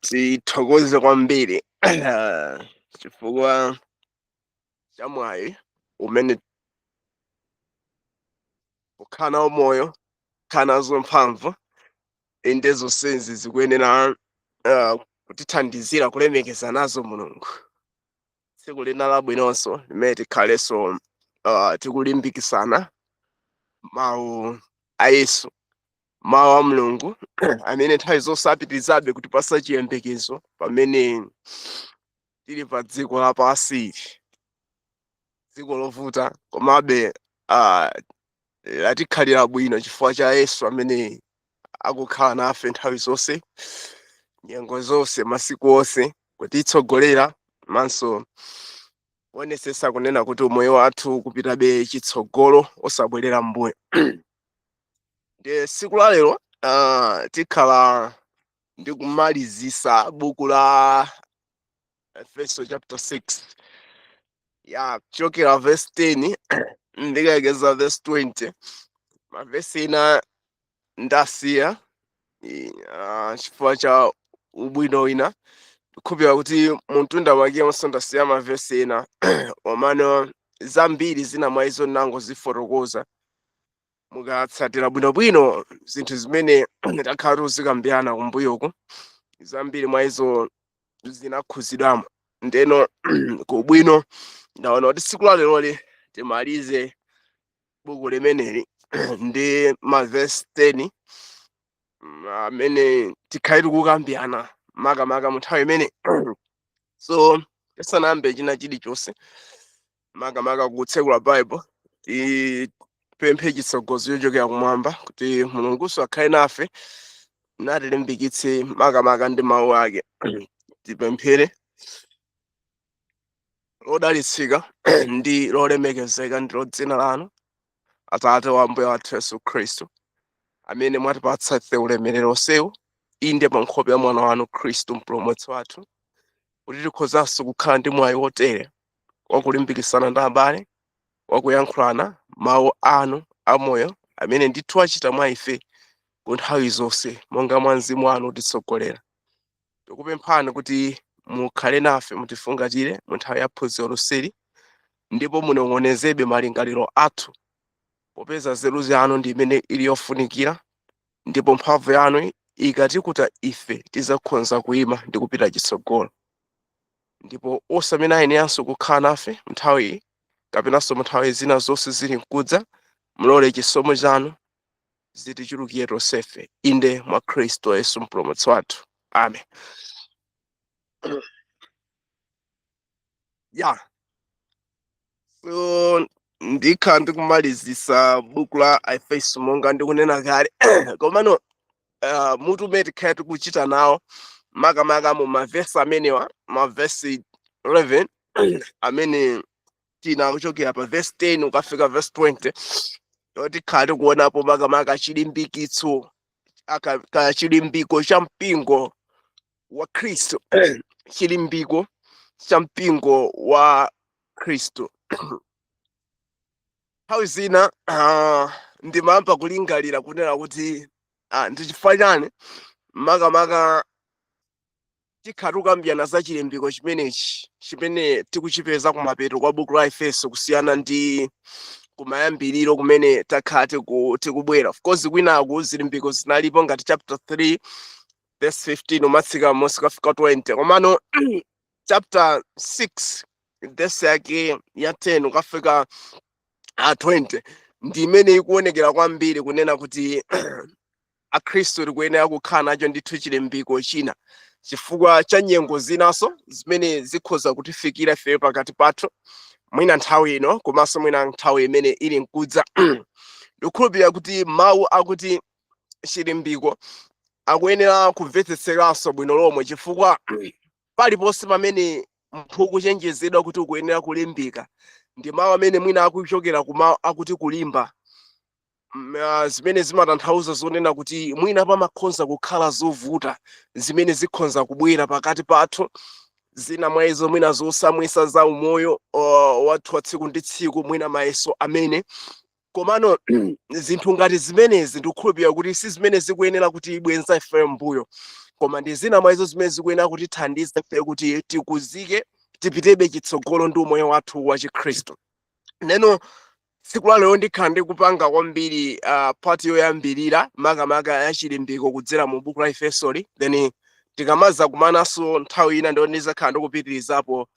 Tithokoze kwambiri chifukwa cha mwayi umene kukhala nawo moyo, kukhala nazo mphamvu, inde, zonsezi zikuyenera kutithandizira kulemekeza nazo Mulungu. Tsiku lina labwinonso limene tikhalenso tikulimbikisana mawu a Yesu, mawu a Mulungu amene nthawi zonse apitirizabe kutipasa chiyembekezo pamene tili pa dziko lapansi ili, dziko lovuta, komabe latikhalira bwino chifukwa cha Yesu amene akukhala nafe nthawi zonse, nyengo zonse, masiku onse, kutitsogolera manso kuonesesa kunena kuti umoyo wathu kupitabe chitsogolo, osabwerera mbuyo. Ndiye tsiku la lero tikhala ndikumalizisa buku la Efeso chapter 6 ya kuchokera verse 10 ndikayekeza verse 20. Mavesi ina ndasiya chifukwa cha ubwino wina. Ndikhulupirira kuti muntunda wakemonso ndasiya mavesi ena, komano zambiri zina mwa izo nangozifotokoza. Mukatsatira bwinobwino zinthu zimene takhala tikuzikambirana kumbuyoku, zambiri mwa izo zinakhuzidwamo. Ndeno kubwino ndaona kuti tsiku la leroli timalize buku limeneli ndi mavesi 10 amene tikhale tikukambirana makamaka mu nthawi imene. So tisanayambe china chilichonse, makamaka kutsekula Bible, tipemphe chitsogozo chochokera kumwamba kuti Mulunguso akhale nafe natilimbikitse makamaka ndi mawu ake. Tipemphere. Lodalitsika ndi lolemekezeka ndilo dzina lanu, Atate wa Ambuye wathu Yesu Khristu, amene mwatipatsa ife ulemerero onsewu, inde, pa nkhope ya mwana wanu Khristu Mpulumutsi wathu, kuti tikhozanso kukhala ndi mwayi wotere wakulimbikitsana ndi abale, wakuyankhulana mawu anu amoyo amene ndithu achita mwa ife ku nthawi zonse monga mwa Mzimu wanu utitsogolera. Tikupemphani kuti mukhale nafe, mutifungatire mu nthawi ya phunziro lonseli, ndipo munong'onezebe malingaliro athu, popeza nzeru yanu ndi imene ili yofunikira, ndipo mphamvu yanu ikatikuta ife tidzakhoza kuyima ndi kupita chitsogolo. Ndipo onse amene ayeneranso kukhala nafe nthawi iyi kapenanso mu nthawi zina zonse zili mkudza, mulole chisomo chanu zitichulukire tonsefe, inde, mwa Khristu Yesu Mpulumutsi wathu. Amen. Ya, so ndikhala ndikumalizisa buku la Efeso monga ndikunena kale, komano mutu umene tikhale tikuchita nawo makamaka mu mavesi amenewa, mavesi 11 amene tina kuchokera pa verse 10 ukafika verse 20, tikhala tikuonapo makamaka chilimbikitso ka chilimbiko cha mpingo wa Khristu, chilimbiko cha mpingo wa Khristu. Nthawi zina ndimayamba kulingalira kunena kuti ndi chifukwa chani makamaka tikhala tikukambirana za chilimbiko chimenechi chimene tikuchipeza kumapeto kwa buku la Efeso kusiyana ndi kumayambiriro kumene takhala tikubwera. Of course, kwinaku zilimbiko zinalipo ngati chapter 3 verse 15 umatsika monse kafika 20, komano chapter 6 verse yake ya 10 ukafika 20 ndi imene ikuonekera kwambiri kunena kuti Akhristu tikuyenera kukhala nacho ndithu chilimbiko china chifukwa cha nyengo zinaso zimene zikhoza kutifikira ifeyo pakati pathu, mwina nthawi ino komanso mwina nthawi imene ili mkudza. Ndikukhulupirira kuti mawu akuti chilimbiko akuyenera kumvetsetseranso bwino lomwe, chifukwa paliponse pamene munthu ukuchenjezedwa kuti ukuyenera kulimbika, ndi mawu amene mwina akuchokera ku mawu akuti kulimba, zimene zimatanthauza zonena kuti mwina pamakhonza kukhala zovuta zimene zikhonza kubwera pakati pathu, zina mwa izo mwina zosamwisa za umoyo wathu wa tsiku ndi tsiku, mwina mayeso amene. Komano zinthu ngati zimenezi ndikukhulupirira kuti si zimene zikuyenera kuti ibwenza ifeyo mbuyo. Koma ndi zina mwa izo zimene zikuyenera kutithandiza ife kuti tikuzike, tipitebe chitsogolo ndi umoyo wathu wa Chikhristu. Neno tsiku la lero ndikhala ndikupanga kwambiri part yoyambirira, makamaka ya chilimbiko kudzera mu buku la Efesoli. Then tikamaza kumananso nthawi ina, ndiyo ndizakhala ndikupitirizapo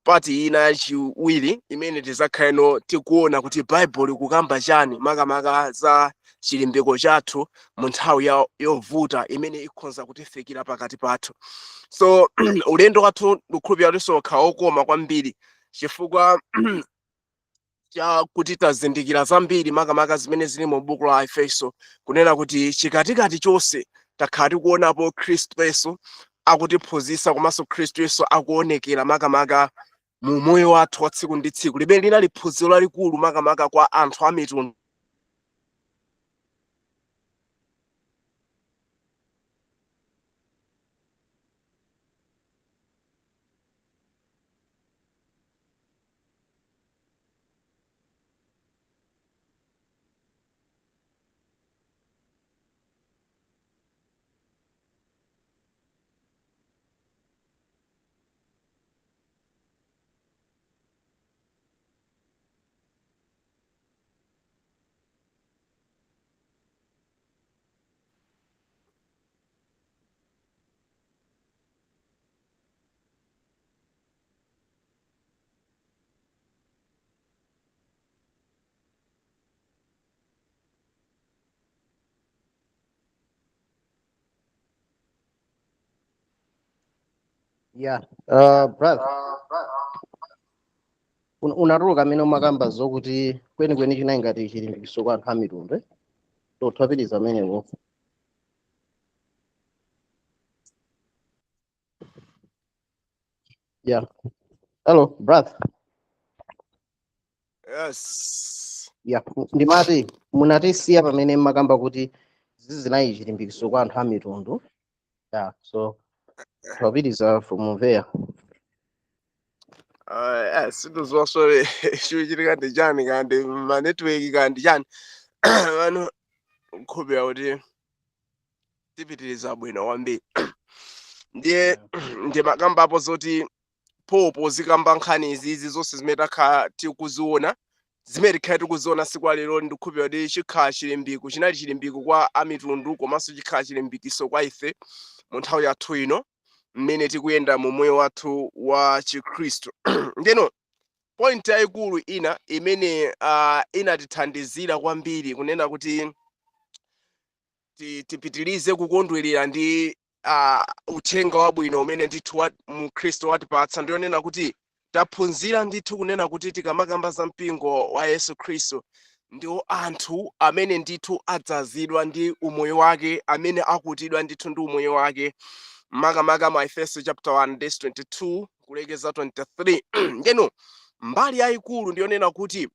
part ina yachiwiri imene tizakhaleno tikuona kuti Baibulo ikukamba chani makamaka za chilimbiko chathu mu nthawi yovuta imene ikhonza kutifikira pakati pathu. So ulendo wathu ndikukhulupirira kuti sokha okoma kwambiri, chifukwa chakuti tazindikira zambiri makamaka zimene zili mu buku la Efeso, kunena kuti chikatikati chonse takhala tikuonapo Khristu Yesu akutiphunzitsa, komanso Khristu Yesu akuonekera makamaka mu moyo wathu wa tsiku ndi tsiku, limene linali phunziro lalikulu makamaka kwa anthu a mitundu. Yeah, brother, unatuluka amene umakamba zokuti kwenikweni chinali ngati chilimbikitso kwa anthu a mitundu, eh? Tothapiriza amenewo. Yeah. Hello, brother. Yes. Yeah, ndimati munatisiya pamene mmakamba kuti zizinali chilimbikitso kwa anthu a mitundu. Yeah, so twapitiriza from there. Sindiziwa chikuchitika ndi chani, kandi ma network kandi chani pano. Nkhulupirira kuti tipitiriza bwino kwambiri. Ndiye ndimakambapo zoti popo zikamba nkhani izizi zonse zimene takhala tikuziona, zimene tikhala tikuziona siku la lero, ndikukhulupirira kuti chikhala chilimbiko, chinali chilimbiko kwa amitundu, komanso chikhala chilimbikiso kwa ife mu nthawi yathu ino mmene tikuyenda mu moyo wathu wa Chikhristu. Ndeno point yayikulu ina imene inatithandizira kwambiri kunena kuti tipitirize kukondwerera ndi uthenga wabwino umene ndithu mu Khristu watipatsa, ndiyonena kuti taphunzira ndithu kunena kuti tikamakamba za mpingo wa Yesu Khristu, ndiwo anthu amene ndithu adzazidwa ndi umoyo wake, amene akutidwa ndithu ndi umoyo wake, makamaka mu Efeso chapter 1 verse 22 kulekeza 23. Ndeno mbali yayikulu ndiyonena kuti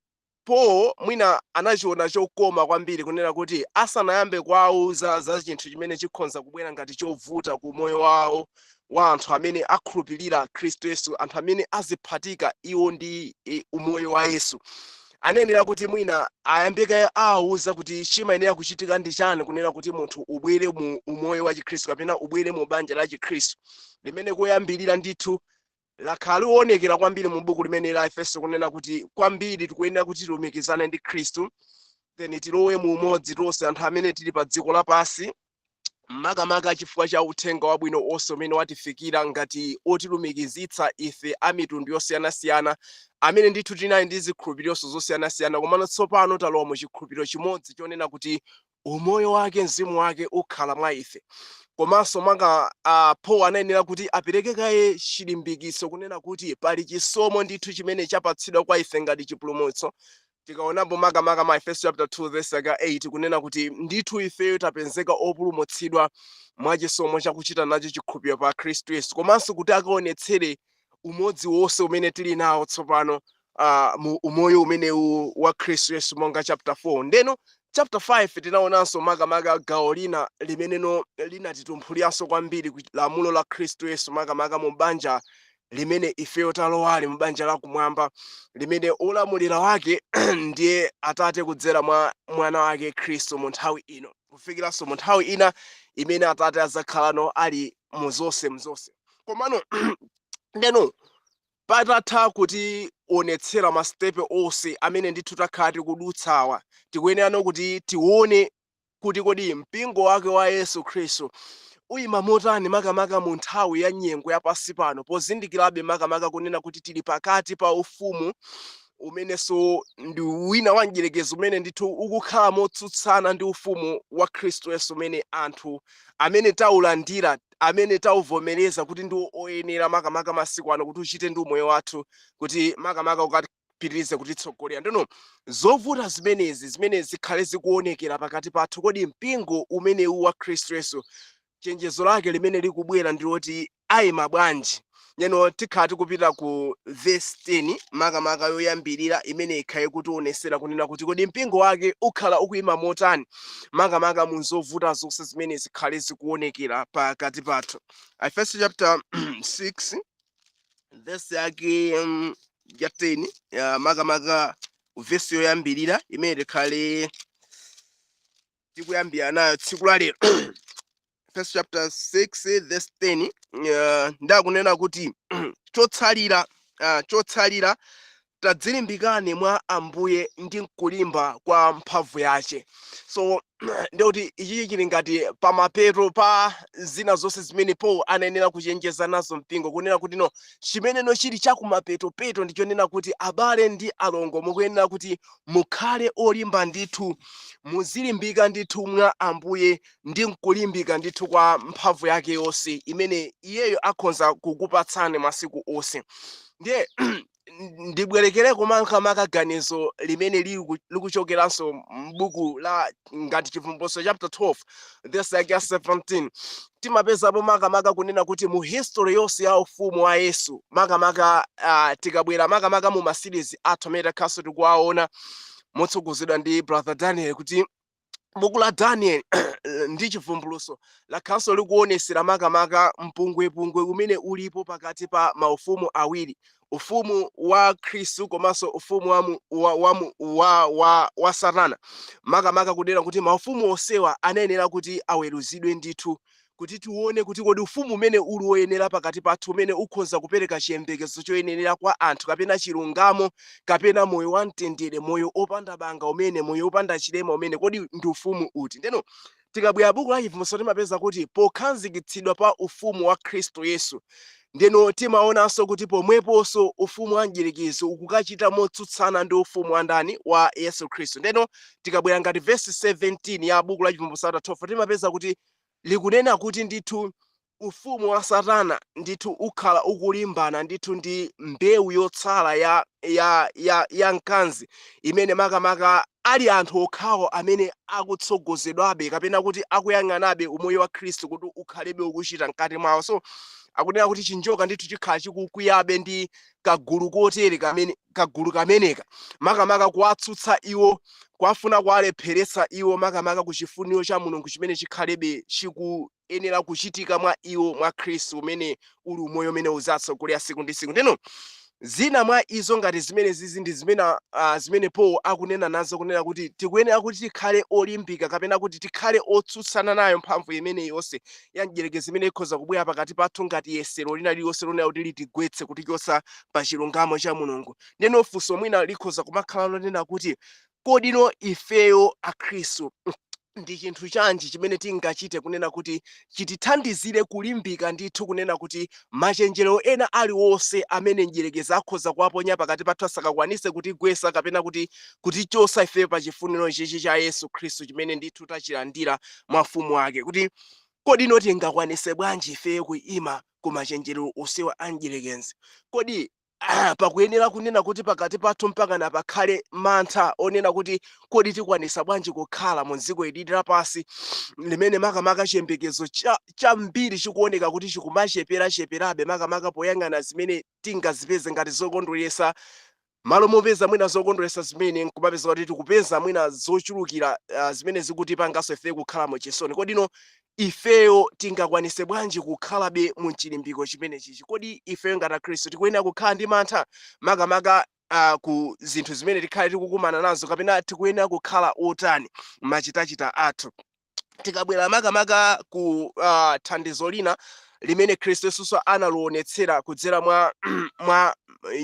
Paul mwina anachiona chokoma kwambiri kunena kuti asanayambe kuwauza za chinthu chimene chikhonza kubwera ngati chovuta ku moyo wawo wa anthu amene akhulupirira Khristu Yesu, anthu amene aziphatika iwo ndi umoyo wa Yesu, anayenera kuti mwina ayambe kaye awauza kuti chimayenera kuchitika ndi chani kunena kuti munthu ubwere mu umoyo wa Chikhristu kapena ubwere mu banja la Chikhristu, limene koyambirira ndithu lakhala likuonekera kwambiri mu buku limene la Efeso, kunena kuti kwambiri tikuyenera kuti tilumikizane ndi Khristu, then tilowe mu umodzi tonse anthu amene tili pa dziko lapansi, makamaka chifukwa cha uthenga wabwino onse umene watifikira ngati otilumikizitsa ife a mitundu yosiyanasiyana, amene ndithu tinali ndi zikhulupirironso zosiyanasiyana, komano tsopano talowa mu chikhulupiriro chimodzi chonena kuti umoyo wake, mzimu wake ukhala mwa ife. Komanso manga Paul anayenera kuti apereke kaye chilimbikiso kunena kuti pali chisomo ndithu chimene chapatsidwa kwa ife ngati chipulumutso. Tikaonapo makamaka ma Efeso chapter 2 verse yake 8, kunena kuti ndithu ifeyo tapezeka opulumutsidwa mwa chisomo chakuchita nacho chikhulupiriro pa Khristu Yesu, komanso kuti akaonetsere umodzi wonse umene tili nawo tsopano mu umoyo umenewu wa Khristu Yesu, monga chapter 4. Ndeno chapter 5 tinaonanso makamaka gawo lina limeneno linatitumphuliranso kwambiri ku lamulo la Khristu Yesu, makamaka mu banja limene ifeyo talowali, mu banja la kumwamba limene olamulira wake ndiye Atate kudzera mwa Mwana wake Khristu mu nthawi ino, kufikiranso mu nthawi ina imene Atate azakhalano ali muzonse mzonse. Komano ndeno patatha kutionetsera ma steps onse amene ndithu takhala tikudutsawa, tikuyenerano kuti tione kuti kodi mpingo wake wa Yesu Khristu uyima motani, makamaka mu nthawi ya nyengo yapasi pano, pozindikirabe makamaka kunena kuti tili pakati pa ufumu umenenso ndi wina wa mdierekezi, umene ndithu ukukhala motsutsana ndi ufumu wa Khristu Yesu, umene anthu amene taulandira, amene tauvomereza kuti ndi oyenera makamaka masiku ano kuti uchite ndi umoyo wathu, kuti makamaka ukapitirize kutitsogolera. Ndino zovuta zimenezi zimene zikhale zikuonekera pakati pathu, kodi mpingo umenewu wa Khristu Yesu, chenjezo lake limene likubwera ndi loti ayima bwanji? Nyeno tikhala tikupita ku verse 10 makamaka yoyambirira, imene ikhale kutionesera kunena kuti kodi mpingo wake ukhala ukuyima motani makamaka mu zovuta zonse zimene zikhale zikuonekera pakati pathu. Efeso chapter 6, verse yake ya 10 ya makamaka verse yoyambirira imene tikhale tikuyambira nayo tsiku la lero. Efeso chapter 6 verse 10, ndakunena kuti chotsalira tadzilimbikani mwa Ambuye ndi mkulimba kwa mphamvu yace. So ndikuti ichi chili ngati pamapeto pa zina zonse zimene Paul anayenera kuchenjeza nazo mpingo, kunena kuti no, chimeneno chili chakumapetopeto ndichonena kuti abale ndi alongo, mukuyenera kuti mukhale olimba ndithu, muzilimbika ndithu mwa Ambuye ndi mkulimbika ndithu kwa mphamvu yake yonse imene iyeyo akhonza kukupatsani masiku onse. Ndiye ndibwerekereko makamaka ganizo limene likuchokeranso m'buku la ngati Chivumbulutso chapter 12 verse yake ya 17. Timapezapo makamaka kunena kuti mu history yonse ya ufumu wa Yesu, makamaka tikabwera makamaka mu ma series athu amene takhalanso tikuwaona motsogozedwa ndi Brother Daniel, kuti buku la Daniel ndi Chivumbulutso lakhalanso likuonesera makamaka mpungwepungwe umene ulipo pakati pa maufumu awiri, ufumu wa Khristu komanso ufumu wa, mu- wa, wa, mu- wa, wa, wa Satana, makamaka kunena kuti maufumu onsewa anayenera kuti aweruzidwe ndithu, kuti tione kuti kodi ufumu umene uli woyenera pakati pathu, umene ukhoza kupereka chiyembekezo choyenera kwa anthu, kapena chilungamo, kapena moyo wamtendere, moyo opanda banga umene, moyo opanda chilema umene, kodi ndi ufumu uti? Ndeno tikabwera buku la Chivumbulutso, timapeza kuti pokhazikitsidwa pa ufumu wa Khristu Yesu, ndeno timaonanso kuti pomweponso ufumu wa mdierekezi ukukachita motsutsana ndi ufumu wa ndani? Wa Yesu Khristu. Ndeno tikabwera ngati verse 17 ya buku la Chivumbulutso 12, timapeza kuti likunena kuti ndithu ufumu wa Satana ndithu ukhala ukulimbana ndithu ndi mbewu yotsala ya mkazi, imene makamaka ali anthu okhawo amene akutsogozedwabe kapena kuti akuyang'anabe umoyo wa Khristu kuti ukhalebe ukuchita mkati mwawo. So akunena kuti chinjoka ndithu chikhala chikukwiyabe ndi kagulu kotere kamene, kagulu kameneka, makamaka kuwatsutsa iwo, kuwafuna kuwalepheretsa iwo makamaka ku chifuniro cha Mulungu chimene chikhalebe chikuyenera kuchitika mwa iwo mwa Khristu, umene uli umoyo umene uzatsogolera siku ndi siku. Ndeno zina mwa izo ngati zimene zizi ndi zimene Paul akunena nazo, kunena kuti tikuyenera kuti tikhale olimbika kapena kuti tikhale otsutsana nayo mphamvu imene yonse ya mdierekezi imene ikhoza kubwera pakati pathu ngati yesero lina lililonse lonena kuti litigwetse, kutichotsa pa chilungamo cha Mulungu. Ndeno funso mwina likhoza kumakhala lonena kuti kodino ifeyo Akhristu ndi chinthu chanji chimene tingachite kunena kuti chitithandizire kulimbika ndithu, kunena kuti machenjerero ena aliwonse amene mdierekezi akhoza kuwaponya pakati pathu asakakwanise kutigwesa kapena kuti kutichosa ifeyo pa chifuniro chichi cha Yesu Khristu chimene ndithu tachilandira mwa ufumu wake? Kuti kodino tingakwanise bwanji ifeyo kuima ku machenjerero onsewa a mdierekezi? Kodi pakuyenera kunena kuti pakati pathu mpakana pakhale mantha onena kuti kodi tikwanisa bwanji kukhala mu dziko ilili lapansi limene makamaka chiyembekezo chambiri chikuoneka kuti chikumacheperacheperabe, makamaka poyang'ana zimene tingazipeze ngati zokondweresa, malo mopeza mwina zokondweresa zimene nkumapeza kuti tikupeza mwina zochulukira zimene zikutipanganso ife kukhala mu chisoni? Kodino ifeyo tingakwanise bwanji kukhalabe mu chilimbiko chimene chichi? Kodi ifeyo ngati Akhristu tikuyenera kukhala ndi mantha makamaka ku zinthu zimene tikhale tikukumana nazo, kapena tikuyenera kukhala otani machitachita athu? Tikabwera makamaka ku thandizo lina limene Khristu Yesuso analionetsera kudzera mwa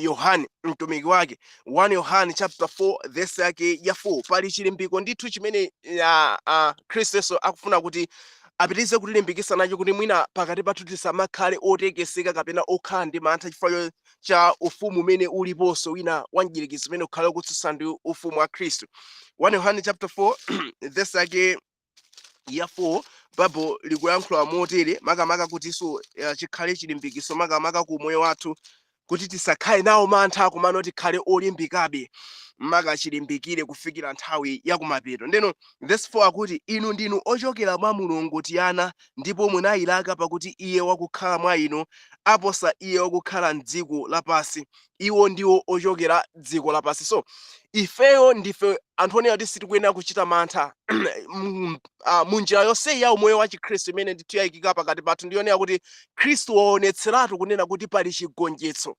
Yohane mtumiki wake, 1 Yohane chapter 4 verse yake ya 4, pali chilimbiko ndithu chimene Khristu Yesu akufuna kuti apitirize kutilimbikitsa nacho, kuti mwina pakati pathu tisamakhale otekeseka kapena okhala ndi mantha chifukwa cha ufumu umene uliponso wina wa mdierekezi umene ukhale ukutsutsa ndi ufumu wa Khristu. 1 Yohane chapter 4 verse yake ya 4, Bible likuyankhula motere, makamaka kutinso chikhale chilimbikiso makamaka ku moyo wathu, kuti tisakhale nawo mantha, komano tikhale olimbikabe maka chilimbikire kufikira nthawi ya kumapeto. Ndeno verse 4 akuti, "Inu ndinu ochokera mwa Mulungu, tiana, ndipo munayilaka, pakuti iye wakukhala mwa inu aposa iye wakukhala mdziko lapansi." Iwo ndiwo ochokera dziko lapansi. So ifeyo ndife anthu onena kuti sitikuyenera kuchita mantha munjira yonseyi ya umoyo wa Chikhristu imene ndithu yayikika pakati pathu, ndiyonena kuti Khristu waonetseratu kunena kuti pali chigonjetso.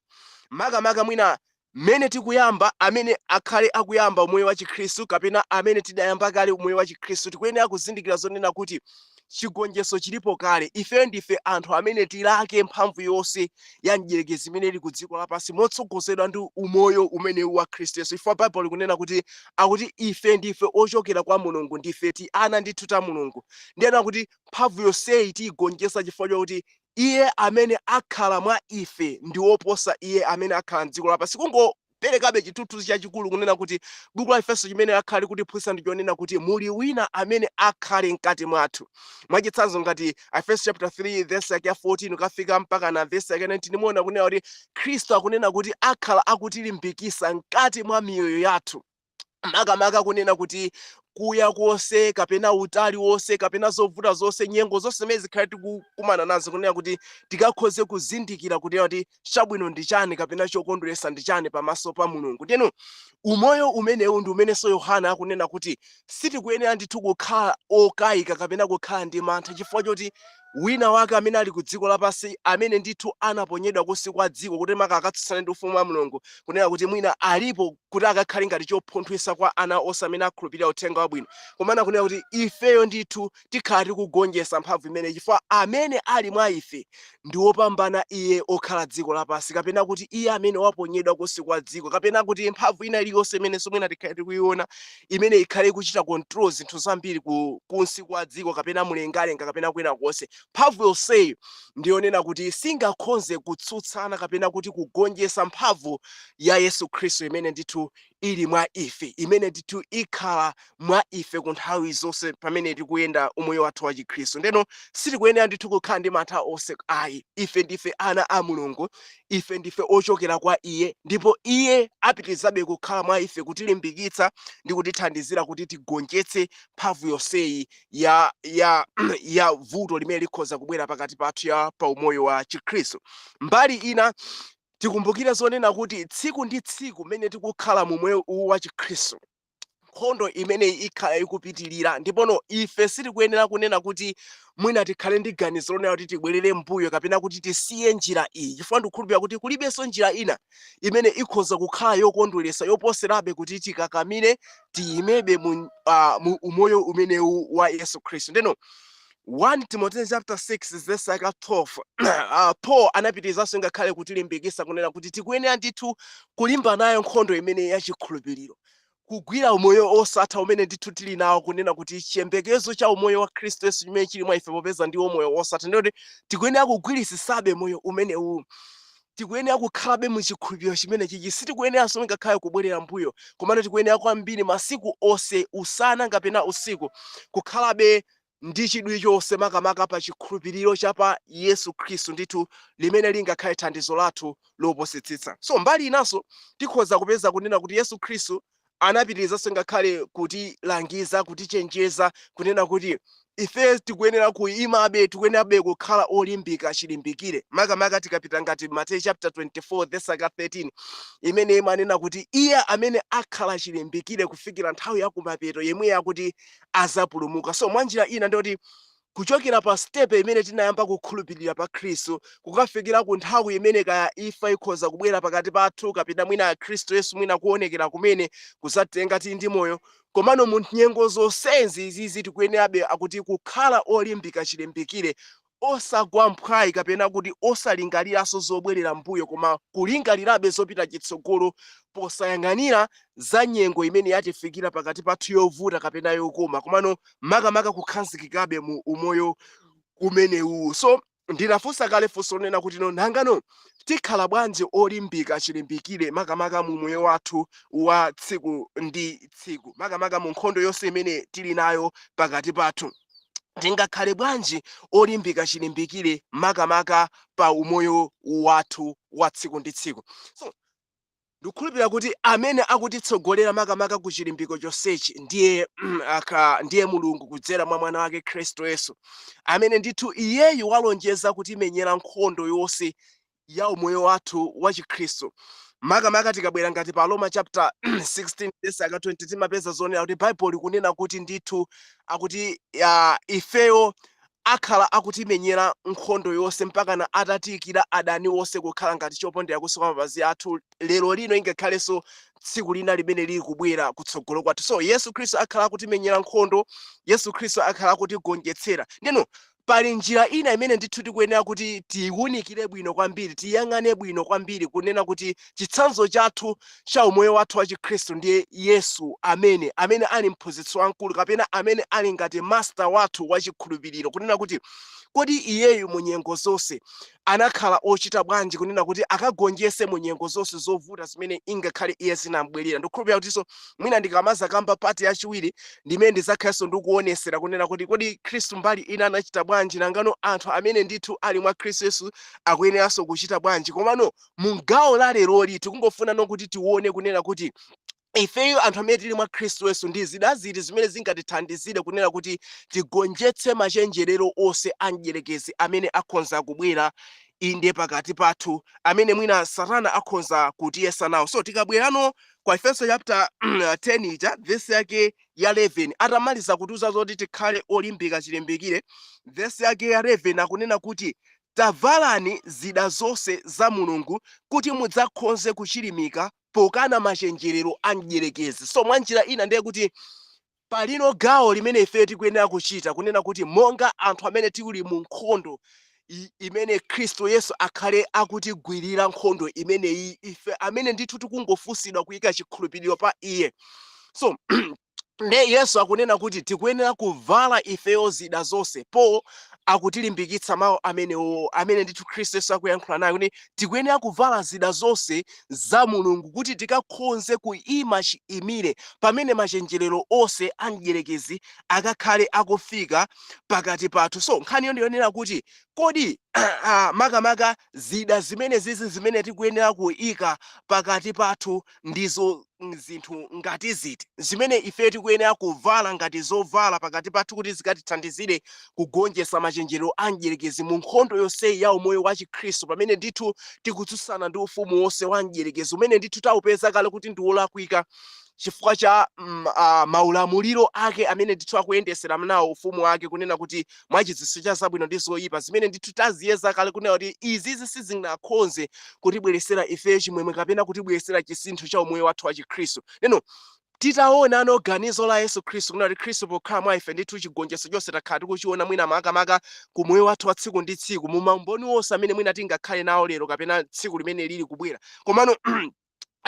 Makamaka mwina mmene tikuyamba, amene akhale akuyamba umoyo wa Chikhristu kapena amene tidayamba kale umoyo wa Chikhristu, tikuyenera kuzindikira zonena kuti chigonjetso chilipo kale. Ife ndife anthu amene tilake mphamvu yonse ya mdierekezi imene ili ku dziko lapansi, motsogozedwa ndi umoyo umenewu wa Khristu Yesu. Ifo Baibulo likunena kuti, akuti ife ndife ochokera kwa Mulungu, ndife ti ana ndithu ta Mulungu. Ndiyena kuti mphamvu yonseyi tiyigonjetsa chifukwa chakuti iye amene akhala mwa ife ndi woposa iye amene akhala mdziko lapansi. Kungoperekabe chithunzithunzi chachikulu kunena kuti buku la Efeso chimene akhale likutiphunzitsa ndi chonena kuti muli wina amene akhale mkati mwathu. Mwachitsanzo, ngati Efeso chapter 3 verse yake ya 14 ukafika mpaka na verse yake 19, muona kunena kuti Khristu akunena kuti akhala akutilimbikitsa mkati mwa miyoyo yathu, makamaka kunena kuti kuya konse kapena utali wonse kapena zovuta zonse, nyengo zonse zimene zikhale tikukumana nazo, kunena kuti tikakhoze kuzindikira kunena kuti chabwino ndi chani kapena chokondweretsa ndi chani pamaso pa Mulungu. Ndiyeno umoyo umenewu ndi umenenso Yohana akunena kuti sitikuyenera ndithu kukhala okayika kapena kukhala ndi mantha chifukwa choti wina wake amene ali ku dziko lapansi, amene ndithu anaponyedwa kunsi kwa dziko kuti maka akatsutsane ndi ufumu wa Mulungu, kunena kuti mwina alipo kuti akakhale ngati chopunthwitsa kwa ana onse amene akhulupirira uthenga wabwino. Komana kunena kuti ifeyo ndithu tikhala tikugonjetsa mphamvu imene, chifukwa amene ali mwa ife ndi wopambana iye okhala dziko lapansi, kapena kuti iye amene waponyedwa kunsi kwa dziko, kapena kuti mphamvu ina iliyonse imenenso mwina tikhale tikuiona imene ikhale ikuchita control zinthu zambiri kunsi kwa dziko kapena mlengalenga kapena kwina konse. Mphamvu yonseyi ndiyonena kuti singakhonze kutsutsana kapena kuti kugonjetsa mphamvu ya Yesu Khristu imene ndithu ili mwa ife, imene ndithu ikhala mwa ife ku nthawi zonse pamene tikuyenda umoyo wathu wa Chikhristu. Ndeno sitikuyenera ndithu kukhala ndi mantha onse ayi. Ife ndife ana a Mulungu, ife ndife ochokera kwa iye, ndipo iye apitirizabe kukhala mwa ife kutilimbikitsa ndi kutithandizira kuti tigonjetse mphamvu yonseyi ya vuto limene likhoza kubwera pakati pathu ya pa umoyo wa Chikhristu. Mbali ina, tikumbukire zonena kuti tsiku ndi tsiku mmene tikukhala mu moyo uwu wa Chikhristu, nkhondo imeneyi ikhala ikupitilira. Ndipono ife sitikuyenera kunena kuti mwina tikhale ndi ganizo lonena kuti tibwerere mbuyo kapena kuti tisiye njira iyi, chifukwa ndikukhulupirira kuti kulibenso njira ina imene ikhoza kukhala yokondweretsa yoposerabe kuti tikakamire, tiyimebe mu umoyo umenewu wa Yesu Khristu. Ndeno 1 Timothy chapter 6 verse yake 12, Paul anapitirizanso ngakhale kutilimbikitsa kunena kuti tikuyenera ndithu kulimba nayo nkhondo imene yachikhulupiriro, kugwira umoyo osatha umene ndithu tili nawo, kunena kuti chiyembekezo cha umoyo wa Khristu Yesu chimene chili mwa ife, popeza ndiwo moyo osatha. Ndiyoti tikuyenera kugwirisisabe moyo umenewu, tikuyenera kukhalabe mu chikhulupiriro chimene chichi. Sitikuyeneranso ngakhale kubwerera mbuyo, komano tikuyenera kwambiri masiku onse, usana kapena usiku, kukhalabe ndi chidwi chonse makamaka pa chikhulupiriro cha pa Yesu Khristu ndithu limene lingakhale thandizo lathu loposetsitsa. So mbali inanso tikhoza kupeza kunena kuti Yesu Khristu anapitirizanso ngakhale kutilangiza, kutichenjeza kunena kuti ife tikuyenera kuyimabe, tikuyenerabe kukhala olimbika chilimbikire, makamaka tikapita ngati Mateyu chapter 24 verse 13, imene imanena kuti iye amene akhala chilimbikire kufikira nthawi ya kumapeto, yemwe akuti azapulumuka. So mwanjira ina ndiyoti Kuchokera pa step imene tinayamba kukhulupirira pa Khristu kukafikira ku nthawi imene kaya imfa ikhoza kubwera pakati pathu, kapena mwina Khristu Yesu mwina kuonekera kumene kuzatenga tili ndi moyo, komano mu nyengo zonsezi izizi tikuyenerabe akuti kukhala olimbika chilimbikire, osagwa mphwayi kapena kuti osalingaliranso zobwerera mbuyo, koma kulingalirabe zopita chitsogolo, posayang'anira za nyengo imene yatifikira pakati pathu yovuta kapena yokoma, komano makamaka kukhazikikabe mu umoyo umenewu. So ndinafunsa kale funso lonena kuti, no, nangano tikhala bwanji olimbika chilimbikire makamaka mu moyo wathu wa tsiku ndi tsiku, makamaka mu nkhondo yonse imene tili nayo pakati pathu? Tingakhale bwanji olimbika chilimbikire makamaka pa umoyo wathu wa tsiku ndi tsiku? So ndikukhulupirira kuti amene akutitsogolera makamaka ku chilimbiko chonsechi ndiye ndiye Mulungu kudzera mwa mwana wake Khristu Yesu, amene ndithu iyeyu walonjeza kutimenyera nkhondo yonse ya umoyo wathu wa Chikhristu. Makamaka tikabwera ngati pa Roma chapter 16 verse aka 20, timapeza zonena kuti Baibulo likunena kuti ndithu akuti ifeyo akhala akutimenyera nkhondo yonse mpakana atatiyikira adani onse kukhala ngati chopondera kunsi kwa mapazi athu, lero lino ingakhalenso tsiku lina limene lili kubwera kutsogolo kwathu. So Yesu Khristu akhala akutimenyera nkhondo, Yesu Khristu akhala akutigonjetsera. Ndeno pali njira ina imene ndithu tikuyenera kuti tiyiwunikire bwino kwambiri, tiyang'ane bwino kwambiri, kunena kuti chitsanzo chathu cha umoyo wathu wa Chikhristu ndiye Yesu, amene ali mphunzitsi wamkulu kapena amene ali ngati master wathu wa chikhulupiriro, kunena kuti kodi iyeyu mu nyengo zonse anakhala ochita bwanji kunena kuti akagonjese mu nyengo zonse zovuta zimene ingakhale iye zinambwerera? Ndikukhulupirira kutinso mwina ndikamaza kamba part yachiwiri ndimene ndizakhalenso ndikuonesera kunena kuti kodi Khristu mbali ina anachita bwanji, nangano anthu amene ndithu ali mwa Khristu Yesu akuyeneranso kuchita bwanji. Komano mu gawo la leroli tikungofuna nokuti tione kunena kuti ifeyo anthu amene tili mwa Khristu Yesu, ndi zida ziti zimene zingatithandizire kunena kuti tigonjetse machenjerero onse a mdierekezi amene akhonza kubwera inde pakati pathu, amene mwina Satana akhonza kutiyesa nawo. So tikabwerano kwa Efeso chapter 10 ija, vesi yake ya 11, atamaliza kutiuza zoti tikhale olimbika chilimbikire, vesi yake ya 11 akunena kuti, "Tavalani zida zonse za Mulungu kuti mudzakhonze kuchilimika pokana machenjerero a mdierekezi." So mwa njira ina ndiye kuti palino gawo limene ife tikuyenera kuchita, kunena kuti monga anthu amene tili mu nkhondo imene Khristu Yesu akhale akutigwirira nkhondo imeneyi, ife amene ndithu tikungofunsidwa kuyika chikhulupiriro pa iye. So nde Yesu akunena kuti tikuyenera kuvala ifeyo zida zonse, po akutilimbikitsa mawu amenewo amene ndithu Khristu Yesu akuyankhula nayo, kuti tikuyenera kuvala zida zonse za Mulungu kuti tikakhonze kuyima chiyimire pamene machenjerero onse a mdierekezi akakhale akufika pakati pathu. So nkhaniyo ndiyonena kuti kodi makamaka zida zimene zizi zimene tikuyenera kuyika pakati pathu ndizo zinthu ngati ziti, zimene ife tikuyenera kuvala ngati zovala pakati pathu kuti zikatithandizire kugonjetsa machenjerero a mdierekezi mu nkhondo yonseyi ya umoyo wa Chikhristu, pamene ndithu tikutsutsana ndi ufumu wonse wa mdierekezi umene ndithu taupeza kale kuti ndi wolakwika chifukwa cha maulamuliro ake amene ndithu akuyendesera nawo ufumu wake, kunena kuti mwachidziwitso cha zabwino ndi zoyipa, zimene ndithu taziyeza kale kunena kuti izizi sizingakhonze kutibweresera ife chimwemwe kapena kutibweresera chisintho cha umoyo wathu wa Chikhristu? Neno titaona ano ganizo la Yesu Khristu, kunena kuti Khristu pokhala mwa ife, ndithu chigonjetso chonse takhala tikuchiona mwina makamaka ku moyo wathu wa tsiku ndi tsiku, mu maumboni wonse amene mwina tingakhale nawo lero kapena tsiku limene lili kubwera. Komano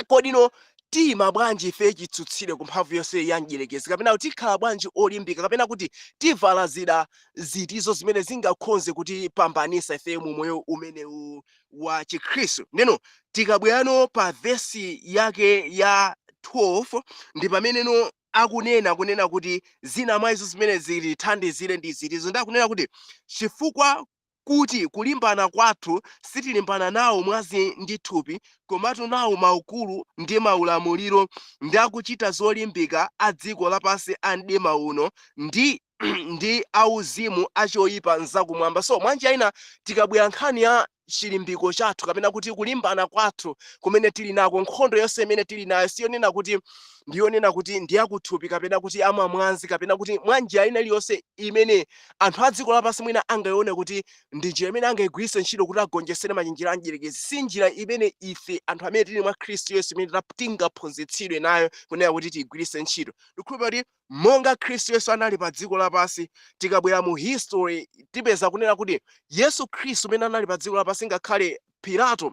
kodino tiyima bwanji ife chitsutsire ku mphamvu yonse ya mdierekezi, kapena kuti tikhala bwanji olimbika, kapena kuti tivala zida zitizo zimene zingakhonze kutipambanisa ife mu moyo umenewu wa Chikhristu? Ndeno tikabwerano pa vesi yake ya 12, ndi pameneno akunena kunena kuti zina mwa izo zimene zitithandizire ndi zitizo. Ndakunena kuti chifukwa kuti kulimbana kwathu sitilimbana nawo mwazi ndi thupi, komatu nawo maukulu ndi maulamuliro ndi akuchita zolimbika a dziko lapansi a mdima uno, ndi auzimu achoyipa mzakumwamba. So mwanjira ina tikabwera nkhani ya Chilimbiko chathu kapena kuti kulimbana kwathu kumene tili nako, nkhondo yonse imene tili nayo, siyonena kuti ndiyonena kuti ndiyakuthupi kapena kuti amamwazi kapena kuti mwa njira ina iliyonse imene anthu a dziko lapansi mwina angayione kuti ndi njira imene angayigwiritse ntchito kuti agonjesere machenjera a mdierekezi. Si njira imene ife anthu amene tili mwa Khristu Yesu imene tingaphunzitsidwe nayo kunena kuti tiyigwiritse ntchito. Ndikukhulupirira kuti monga Khristu Yesu anali pa dziko lapansi, tikabwera mu history tipeza kunena kuti Yesu Khristu umene anali pa dziko lapansi, ngakhale Pilato,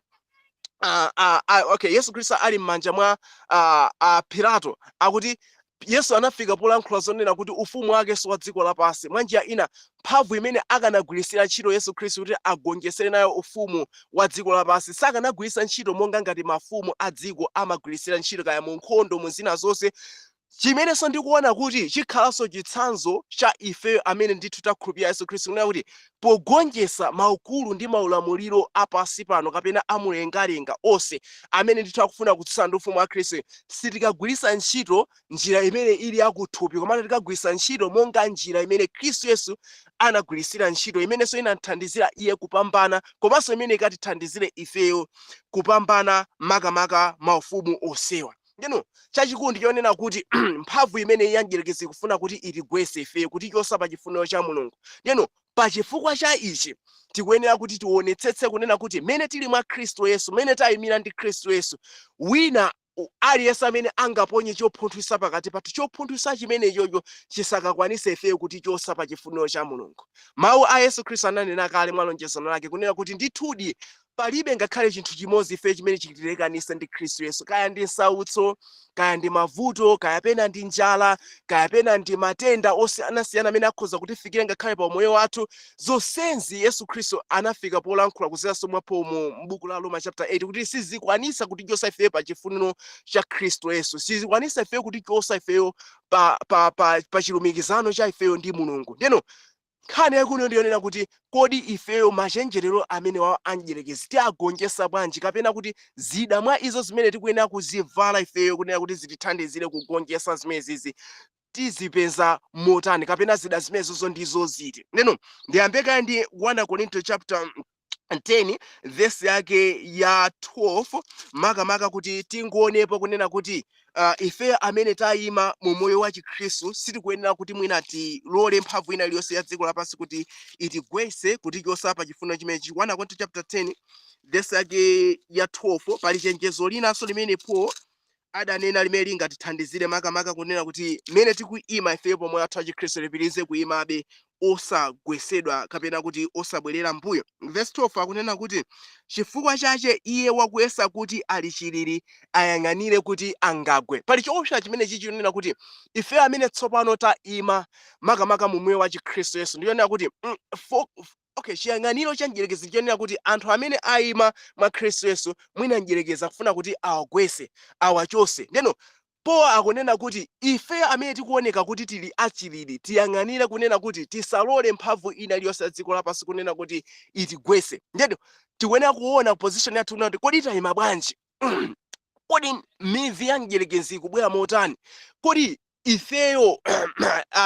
okay, Yesu Khristu ali m'manja mwa Pilato, akuti Yesu anafika polankhula zonena kuti ufumu wake si wa dziko lapansi. Mwa njira ina, mphamvu imene akanagwiritsira ntchito Yesu Khristu kuti agonjesere nayo ufumu wa dziko lapansi, sakanagwiritsa ntchito monga ngati mafumu a dziko amagwiritsira ntchito, kaya mu nkhondo, mu zina zonse. Chimenenso ndikuona kuti chikhalanso chitsanzo cha ifeyo amene ndithu takhulupirira Yesu Khristu, kunena kuti pogonjetsa maukulu ndi maulamuliro a pansi pano kapena amumlengalenga onse amene ndithu akufuna kutsutsana ndi ufumu wa Khristu, sitikagwiritsa ntchito njira imene ili yakuthupi, komano tikagwiritsa ntchito monga njira imene Khristu Yesu anagwiritsira ntchito, imenenso inamthandizira iye kupambana, komanso imene ikatithandizire ifeyo kupambana makamaka maufumu onsewa. Ndeno chachikulu ndi chonena kuti mphamvu imene ya mdierekezi ikufuna kuti itigwetse ifeyo, kutichosa pa chifuniro cha Mulungu. Ndeno pachifukwa cha ichi tikuyenera kuti tionetsetse kunena kuti mene tili mwa Khristu Yesu, mene tayimira ndi Khristu Yesu, wina aliyense amene angaponye chopunthwisa pakati pathu, chopunthwisa chimenechocho chisakakwanise ifeyo kutichosa pa chifuniro cha Mulungu. Mawu a Yesu Khristu ananena kale mwa lonjezano lake kunena kuti ndithudi palibe ngakhale chinthu chimodzi ife chimene chitilekanise ndi Khristu Yesu, kaya ndi nsautso, kaya ndi mavuto, kaya pena ndi njala, kaya pena ndi matenda osiyanasiyana amene akhoza kutifikira ngakhale pa umoyo wathu. Zonsezi Yesu Khristu anafika polankhula kuzeranso mwa Paul mu buku la Roma chapter 8 kuti sizikwanisa kutichosa ifeyo pa chifuniro cha Khristu Yesu, sizikwanisa ifeyo kutichosa ifeyo pa chilumikizano cha ifeyo ndi Mulungu. Ndeno nkhani yaikulu ndiyonena kuti kodi ifeyo machenjerero amene wa amdierekezi tiagonjesa bwanji, kapena kuti zida mwa izo zimene tikuyenera kuzivala ifeyo kunena kuti zitithandizire kugonjesa zimenezizi tizipeza motani, kapena zida zimenezozo ndizo ziti? Ndeno ndiyambe kaye ndi 1 Korinto chapter 10 verse yake ya 12, makamaka kuti tingonepo kunena kuti ife amene tayima mu moyo wa Chikhristu sitikuyenera kuti mwina tilole mphamvu ina iliyonse ya dziko lapansi kuti itigwetse, kutichosa pa chifuniro chimenechi. 1 Korinto chapter 10 verse yake ya 12, pali chenjezo linanso limene Paul adanena limene lingatithandizire makamaka kunena kuti mmene tikuyima ifeyo pomwe athu achikhristu tipitirize kuyimabe osagwesedwa kapena kuti osabwerera mbuyo. Verse 12 akunena kuti, "Chifukwa chache iye wakuyesa kuti ali chilili ayang'anire kuti angagwe." Pali choopsa chimene chichionera kuti ife amene tsopano tayima makamaka mu moyo wa Chikhristu Yesu, ndiyonena kuti okay, chiyang'aniro cha mdierekezi chionera kuti anthu amene ayima mwa Khristu Yesu, mwina mdierekezi akufuna kuti awagwese, awachose. Ndeno Paul akunena kuti ife amene tikuoneka kuti tili achilili tiyang'anire kunena kuti tisalole mphamvu ina iliyonse ya dziko lapansi kunena kuti itigwese. Ndeno tikuyenera kuona position yathu kunena kuti kodi tayima bwanji? Kodi mivi ya mdierekezi ikubwera motani? Kodi ifeyo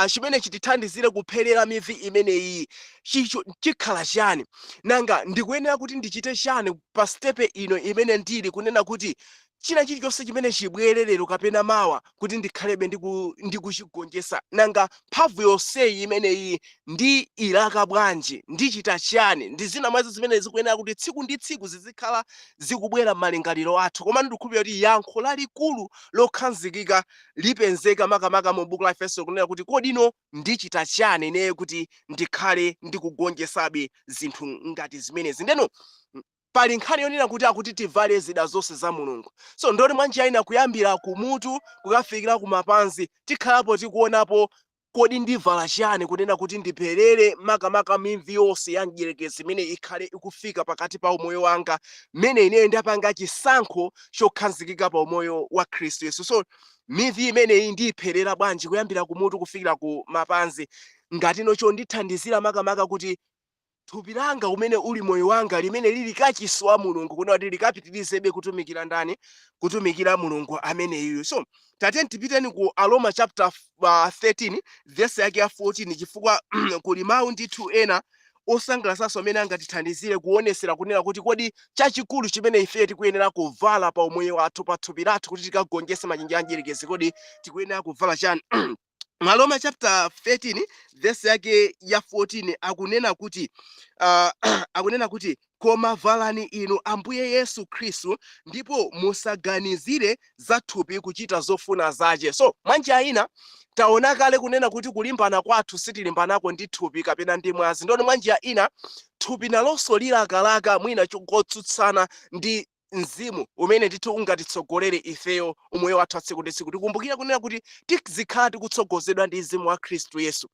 chimene chitithandizire kupherera mivi imeneyi chicho chikhala chani? Nanga ndikuyenera kuti ndichite chani pa step ino imene ndili, kunena kuti china chilichonse chimene chibwere lero kapena mawa kuti ndikhalebe ndikuchigonjetsa? Nanga mphamvu yonseyi imeneyi ndi ilaka bwanji? Ndichita chani? Ndi zina mwazo zimene zikuyenera kuti tsiku ndi tsiku zizikhala zikubwera m'malingaliro athu. Koma ndikukhulupirira kuti yankho lalikulu lokhazikika lipezeka makamaka mu buku la Efeso, kunena kuti kodino ndichita chani ineyo kuti ndikhale ndikugonjetsabe zinthu ngati zimenezi? Ndeno pali nkhani yonena kuti akuti tivale zida zonse za Mulungu. So ndoti mwanjira ina, kuyambira kumutu kukafikira kumapazi, tikhalapo tikuonapo kodi ndivala chani kunena kuti ndipherere makamaka mivi yonse ya mdierekezi imene ikhale ikufika pakati pa umoyo wanga mmene ineyo ndapanga chisankho chokhazikika pa umoyo wa Khristu Yesu. So mivi imeneyi ndiyipherera bwanji kuyambira kumutu kufikira ku mapazi, ngatino chondithandizira makamaka kuti thupi langa umene uli moyo wanga, limene lili kachisi wa Mulungu, kunena kuti likapitirizebe kutumikira ndani? Kutumikira Mulungu ameneyu. So tateni tipiteni ku Aroma chapter 13 verse yake ya 14, chifukwa kuli mawu ndithu ena. Osangalasanso amene angatithandizire kuonesera kunena kuti kodi chachikulu chimene ife tikuyenera kuvala pa umoyo wathu, pa thupi lathu, kuti tikagonjese machenjerero a mdierekezi, kodi tikuyenera kuvala chani? Aroma chapter 13 verse yake ya 14 akunena kuti, "Koma valani inu Ambuye Yesu Khristu, ndipo musaganizire za thupi kuchita zofuna zache." So mwanjira ina taona kale kunena kuti kulimbana kwathu sitilimbanako ndi thupi kapena ndi mwazi. Ndoni mwanjira ina thupi nalonso lilakalaka mwina kotsutsana ndi mzimu umene ndithu ungatitsogolere ifeyo umoyo wathu wa tsiku ndi tsiku. Tikumbukira kunena kuti tizikhala tikutsogozedwa ndi mzimu wa Khristu Yesu.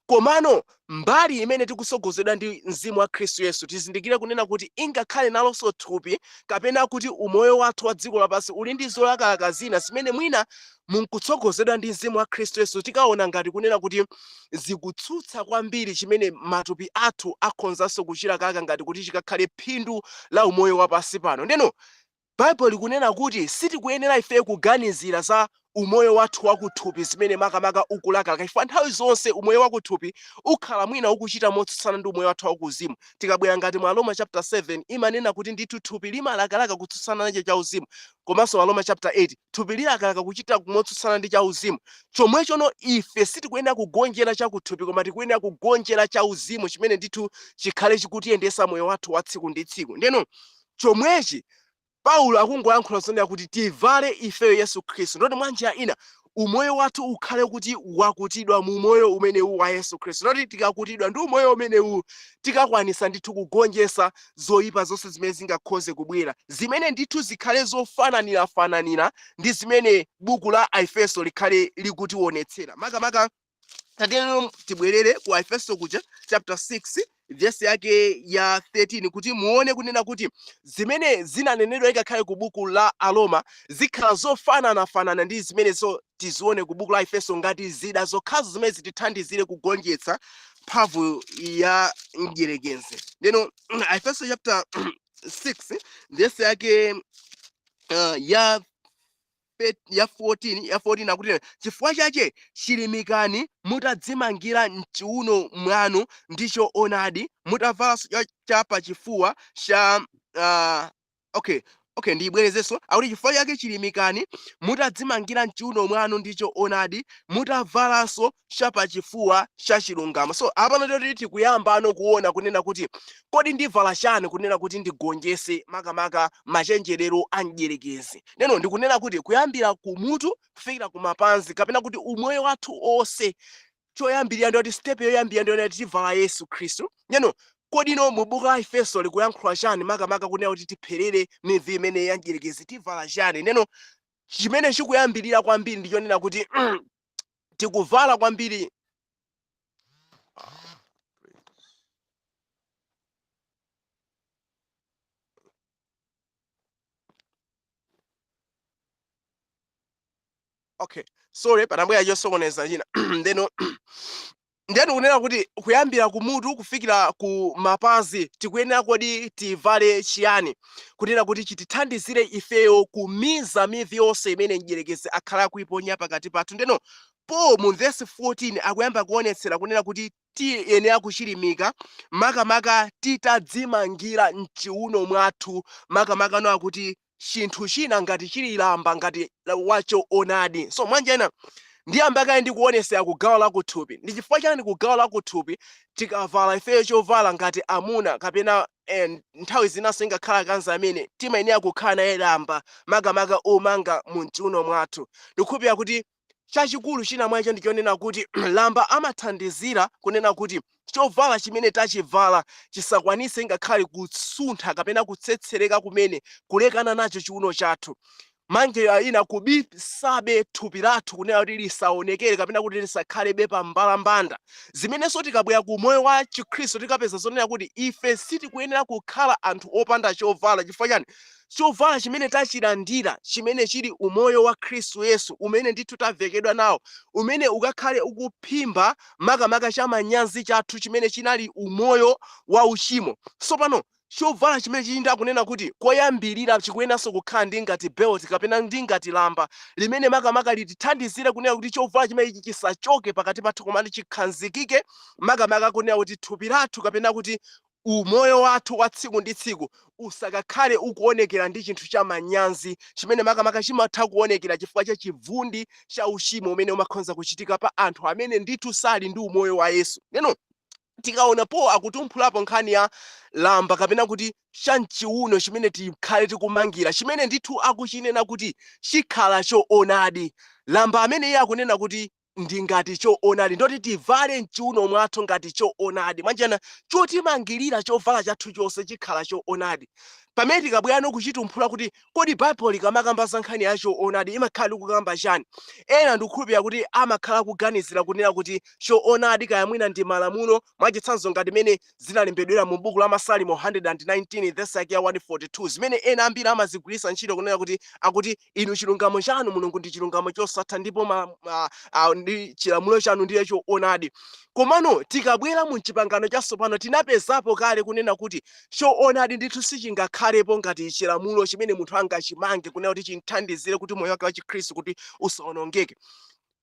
Komano mbali imene tikutsogozedwa ndi mzimu wa Khristu Yesu, tizindikire kunena kuti ingakhale nalonso thupi kapena kuti umoyo wathu wa dziko lapansi uli ndi zolakalaka zina zimene mwina munkutsogozedwa ndi mzimu wa Khristu Yesu tikaona ngati kunena kuti zikutsutsa kwambiri chimene matupi athu akhonzanso kuchilakalaka ngati kuti chikakhale phindu la umoyo wapansi pano. Ndeno Baibulo likunena kuti sitikuyenera ife kuganizira za umoyo wathu wakuthupi zimene makamaka ukulakalaka, chifukwa nthawi zonse umoyo wakuthupi ukhala mwina ukuchita motsutsana ndi umoyo wathu wakuuzimu. Tikabwera ngati mu Aroma chapter 7, imanena kuti ndithu thupi limalakalaka kutsutsana nacho chauzimu, komanso Aroma chapter 8, thupi lilakalaka kuchita motsutsana ndi chauzimu. Chomwechono ife sitikuyenera kugonjera chakuthupi, koma tikuyenera kugonjera chauzimu chimene ndithu chikhale chikutiyendesa moyo wathu wa tsiku ndi tsiku. Ndeno chomwechi Paulo akungoyankhula zonena kuti tivale ifeyo Yesu Khristu. Ndoti mwanjira ina umoyo wathu ukhale kuti wakutidwa mu moyo umenewu wa Yesu Khristu. Ndoti tikakutidwa ndi umoyo umenewu, tikakwanisa ndithu kugonjetsa zoyipa zonse zimene zingakhoze kubwera, zimene ndithu zikhale zofananirafananira ndi zimene buku la Aefeso likhale likutionetsera. Makamaka tatiyeni tibwerere ku Aefeso kuja, chapter 6 verse yake ya 13, kuti muone kunena kuti zimene zinanenedwa ikakhale ku buku la Aroma zikhala zofananafanana ndi zimenezo tizione ku buku la Efeso, ngati zida zokhazo zimene zitithandizire kugonjetsa mphamvu ya mdierekezi. Ndeno Efeso chapter 6 verse yake ya 14 akuti, "Chifukwa chache chilimikani, mutadzimangira mchiuno mwanu ndi choonadi, mutavalanso cha pachifuwa cha okay, ndiyibwerezenso. Akuti, "Chifukwa chake chilimikani, mutadzimangira mchiuno mwanu ndi choonadi, mutavalanso chapachifuwa cha chilungamo." So apano toti tikuyamba ano kuona kunena kuti kodi ndivala chani kunena kuti ndigonjese makamaka machenjerero a mdierekezi? Neno ndikunena kuti kuyambira kumutu kufikira kumapazi, kapena kuti umoyo wathu onse, choyambirira ndiyoti, step yoyambirira ndiyoti tivala Yesu Khristu. Neno kodi no mu buku la Efeso likuyankhula chani makamaka kunena kuti tipherere mivi imene ya mdierekezi? Tivala chani? Neno chimene chikuyambirira kwambiri ndichonena kuti tikuvala kwambiri. Okay, sorry, panabwera chosokoneza china. Ndeno kunena kuti kuyambira kumutu kufikira ku mapazi tikuyenera kodi tivale chiyani kunena kuti chitithandizire ifeyo kumiza mivi yonse imene mdierekezi akhala akuiponya pakati pathu? Ndeno Paul mu verse 14 akuyamba kuonetsera kunena kuti tiyenera kuchilimika makamaka titadzimangira mchiuno mwathu, makamaka no akuti chinthu china ngati chili lamba ngati wachoonadi. So mwanjira ina ndiyamba kaye ndi kuonesera ku gawo la kuthupi. Ndi chifukwa chani ku gawo la kuthupi tikavala ifeyo chovala ngati amuna kapena nthawi zinanso ingakhala akazi amene timayenera kukhala naye lamba makamaka omanga mu mchiuno mwathu? Ndikukhulupirira kuti chachikulu china mwacho ndichonena kuti lamba amathandizira kunena kuti chovala chimene tachivala chisakwanise ngakhale kusuntha kapena kutsetsereka kumene kulekana nacho chiuno chathu, mwanjira ina kubisabe thupi lathu kunena kuti lisaonekere kapena kuti lisakhalebe pa mbalambanda. Zimenenso tikabwera ku moyo wa Chikhristu tikapeza zonena kuti ife sitikuyenera kukhala anthu opanda chovala. Chifukwa chani? Chovala chimene tachilandira, chimene chili umoyo wa Khristu Yesu umene ndithu tavekedwa nawo, umene ukakhale ukuphimba makamaka cha manyazi chathu chimene chinali umoyo wa uchimo. Tsopano Chovala chimene chichi ndakunena kuti koyambirira chikuyeneranso kukhala ndi ngati belt kapena ndi ngati lamba limene makamaka litithandizire kunena kuti chovala chimene ichi chisachoke pakati pathu, komano chikhazikike, makamaka kunena kuti thupi lathu kapena kuti umoyo wathu wa tsiku ndi tsiku usakakhale ukuonekera ndi chinthu cha manyazi chimene makamaka chimatha kuonekera chifukwa cha chivundi cha uchimo umene umakhonza kuchitika pa anthu amene ndithu sali ndi umoyo wa Yesu. Neno tikaona Paul akutumphulapo nkhani ya lamba kapena kuti chamchiuno chimene tikhale tikumangira, chimene ndithu akuchinena kuti chikhala choonadi. Lamba amene iye akunena kuti ndi ngati choonadi, ndoti tivale mchiuno mwathu ngati choonadi, mwanjana chotimangirira chovala chathu chonse chikhala choonadi. Pamene tikabwerano kuchitumphula kuti kodi Baibulo likamakamba za nkhani ya choonadi imakhala likukamba chani, ena ndikukhulupirira kuti amakhala kuganizira kunena kuti choonadi kaya mwina ndi malamulo, mwachitsanzo ngati mene zinalembedwera mu buku la Masalimo 119 verse yake ya 142, zimene ena ambiri amazigwiritsa ntchito kunena kuti akuti, "Inu chilungamo chanu, Mulungu, ndi chilungamo chosatha, ndipo ndi chilamulo chanu ndiye choonadi." Komano tikabwera mu Chipangano Chatsopano, tinapezapo kale kunena kuti choonadi ndithu sichingakhalepo ngati chilamulo chimene munthu angachimange kunena kuti chimthandizire kuti moyo wake wa Chikhristu kuti usawonongeke.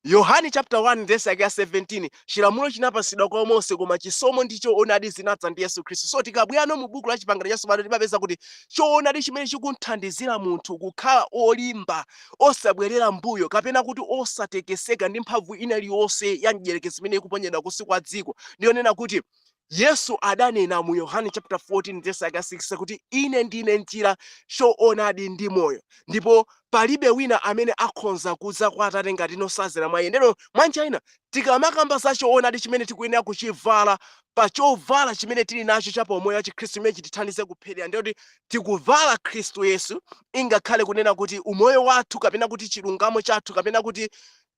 Yohane chapter 1 verse yake ya 17, chilamulo chinapasidwa kwa Mose, koma chisomo ndi choonadi zinadza ndi Yesu Khristu. So tikabwerano mu buku la Chipangano Chatsopano, timapeza kuti choonadi chimene chikunthandizira munthu kukhala olimba, osabwerera mbuyo kapena kuti osatekeseka ndi mphamvu ina iliyonse ya mdierekezi imene ikuponyedwa kunsi kwa dziko, ndiyonena kuti Yesu adanena mu Yohane chapter 14 verse yake ya 6 kuti, "Ine ndine njira, choonadi ndi moyo, ndipo palibe wina amene akhonza kudza kwa Atate ngati nosazera mwa Iye." Ndeno mwanjira ina tikamakamba za choonadi chimene tikuyenera kuchivala pa chovala chimene tili nacho cha pamoyo wa Chikhristu chimene chitithandize kupherera, ndiyoti tikuvala Khristu Yesu, ingakhale kunena kuti umoyo wathu kapena kuti chilungamo chathu kapena kuti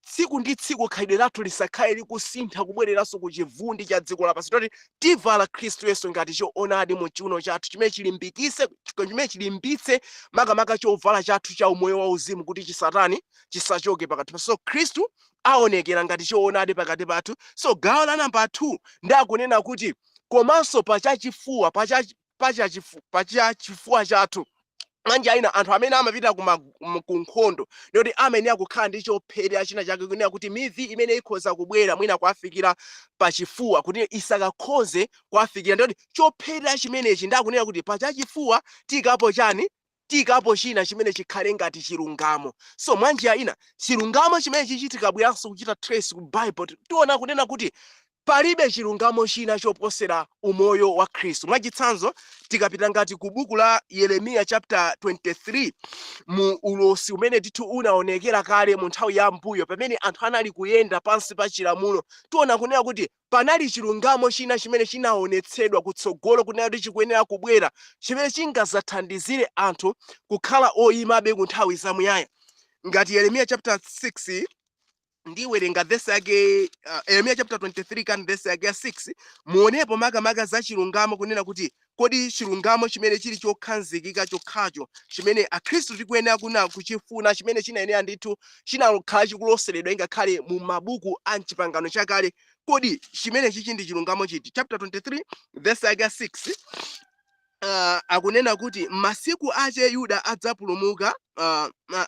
tsiku ndi tsiku khalidwe lathu lisakhale likusintha kubwereranso ku chivundi cha dziko lapansi, toti tivala Khristu Yesu ngati choonadi mu chiuno chathu chimene chilimbikise, chimene chilimbitse makamaka chovala chathu cha umoyo wauzimu kuti chisatani, chisachoke pakati pa. So Khristu aonekera ngati choonadi pakati pathu. So gawo la namba 2 ndakunena kuti komanso pachachifuwa, pachachifuwa chathu. Manja ina anthu amene amapita ku nkhondo ndiyoti amayenera kukhala ndi chopherera china chake kunena kuti mivi imene ikhoza kubwera mwina kuafikira pachifuwa kuti isakakhoze kuafikira. Ndiyoti chopherera chimenechi, ndakunena kuti pachachifuwa tiyikapo chani? Tiyikapo china chimene chikhale ngati chilungamo. So mwanjira ina chilungamo chimene chichi, tikabweranso kuchita trace ku Bible, tiona kunena kuti palibe chilungamo china choposera umoyo wa Khristu. Mwachitsanzo, tikapita ngati ku buku la Yeremiya chapter 23, mu ulosi umene ndithu unaonekera kale mu nthawi ya mbuyo pamene anthu anali kuyenda pansi pa chilamulo, tiona kunena kuti panali chilungamo china chimene chinaonetsedwa kutsogolo kunena kuti chikuyenera kubwera, chimene chingazathandizire anthu kukhala oyimabe ku nthawi zamuyaya. Ngati Yeremiya chapter 6, ndiwerenga vesi yake, Yeremiya chapter 23 kani, vesi yake ya 6, muonepo makamaka za chilungamo, kunena kuti kodi chilungamo chimene chili chokhazikika chokhacho chimene Akhristu tikuyenera kuna kuchifuna, chimene chinayenera ndithu chinakhala chikuloseredwa ingakhale mu mabuku a Mchipangano Chakale, kodi chimene chichi ndi chilungamo chiti? Chapter 23 verse yake ya 6, akunena kuti masiku ache Yuda adzapulumuka.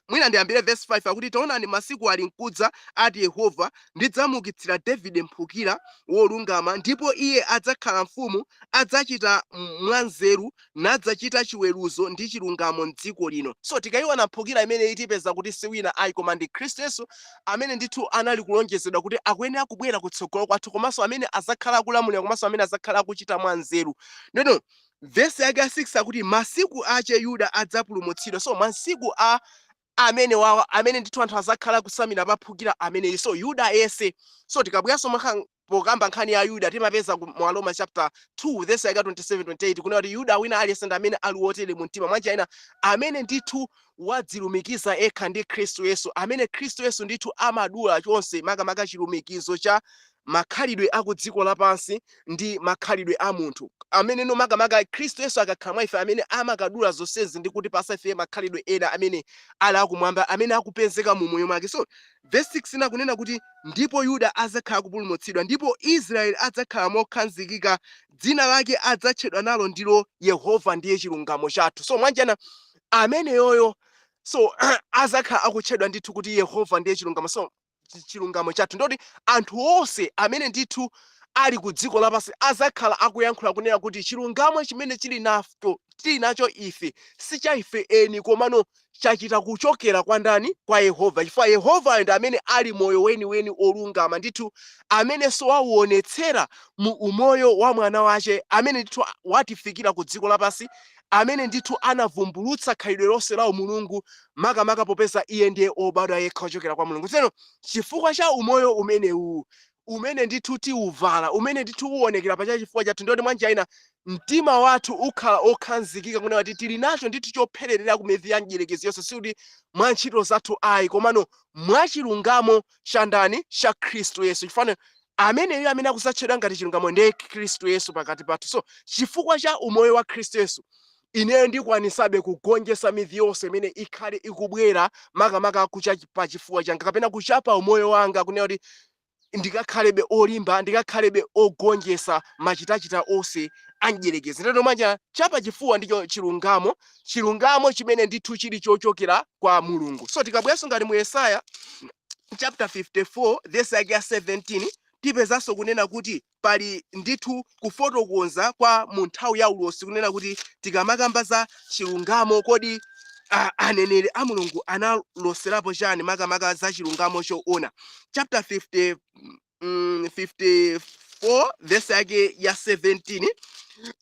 Mwina ndiyambire verse 5, akuti, "Taonani, masiku ali nkudza, ati Yehova, ndidzamukitsira Davide mphukira wolungama, ndipo iye adzakhala mfumu, adzachita mwanzeru, nadzachita chiweruzo ndi chilungamo mdziko lino." So tikayiona mphukira imene itipeza kuti si wina ayi koma ndi Khristu Yesu, amene ndithu anali kulonjezedwa kuti akuyenera kubwera kutsogolo kwathu, komanso amene azakhala akulamulira, komanso amene azakhala akuchita mwanzeru. Ndeno vesi yake ya 6 akuti masiku ache Yuda adzapulumutsidwa. So masiku a amene wawa amene ndithu anthu azakhala kusamira paphukira ameneyi, so Yuda yese. So tikabweranso pokamba nkhani ya Yuda, timapeza mu Aroma chapter 2 verse yake 27 28 kunena kuti Yuda wina aliyense ndi amene ali wotere mu mtima, mwanjira ina amene ndithu wadzilumikiza ekha ndi Khristu Yesu, amene Khristu Yesu ndithu amadula chonse makamaka chilumikizo cha Makhalidwe aku dziko lapansi ndi makhalidwe a munthu amene no makamaka Khristu Yesu akakhala mwa ife, amene amakadula zonsezi ndi kutipasa ife makhalidwe ena amene ali akumwamba, amene akupezeka mu moyo mwake. So verse 6 inakunena kuti, "Ndipo Yuda adzakhala kupulumutsidwa, ndipo Israeli adzakhala mokhazikika. Dzina lake adzatchedwa nalo ndilo Yehova ndiye chilungamo chathu." So mwanjana ameneyoyo, so azakhala akutchedwa ndithu kuti Yehova ndiye chilungamo, so chilungamo chathu. Ndoti anthu onse amene ndithu ali ku dziko lapansi azakhala akuyankhula kunena kuti chilungamo chimene tili nacho ife si cha ife eni, komano chachita kuchokera kwa ndani? Kwa Yehova, chifukwa Yehova ndi amene ali moyo weniweni olungama ndithu, amenenso wauonetsera mu umoyo wa mwana wace, amene ndithu watifikira ku dziko lapansi, amene ndithu anavumbulutsa khalidwe lonse la umulungu, makamaka popeza iye ndiye obadwa yekha ochokera kwa Mulungu. Tsono chifukwa cha umoyo umenewu umene ndithu tiuvala, umene ndithu uwonekera pa chifukwa chathu, ndoti mwanjira ina mtima wathu ukhala okhazikika kunena kuti tili nacho ndithu chophererera ku mivi ya mdierekezi yonse, sikuti mwa ntchito zathu ayi, komano mwachilungamo cha ndani? Cha Khristu Yesu, chifukwa ameneyo amene akusatchedwa ngati chilungamo ndiye Khristu Yesu pakati pathu. So chifukwa cha umoyo wa Khristu Yesu, ineyo ndikwanisabe kugonjetsa mivi yonse imene ikhale ikubwera makamaka kucha pa chifuwa changa kapena kuchapa umoyo wanga, kunena kuti ndikakhalebe olimba, ndikakhalebe ogonjetsa machitachita onse a mdierekezi. Ndito manja chapa chifuwa ndicho chilungamo, chilungamo chimene ndithu chili chochokera kwa Mulungu. So tikabweranso ngati mu Yesaya chapter 54 verse yake ya 17, tipezanso kunena kuti pali ndithu kufotokoza kwa mu nthawi ya ulosi, kunena kuti tikamakamba za chilungamo, kodi aneneri a Mulungu analoserapo chani makamaka za chilungamo choona? Chapter 50, 54 verse yake ya 17,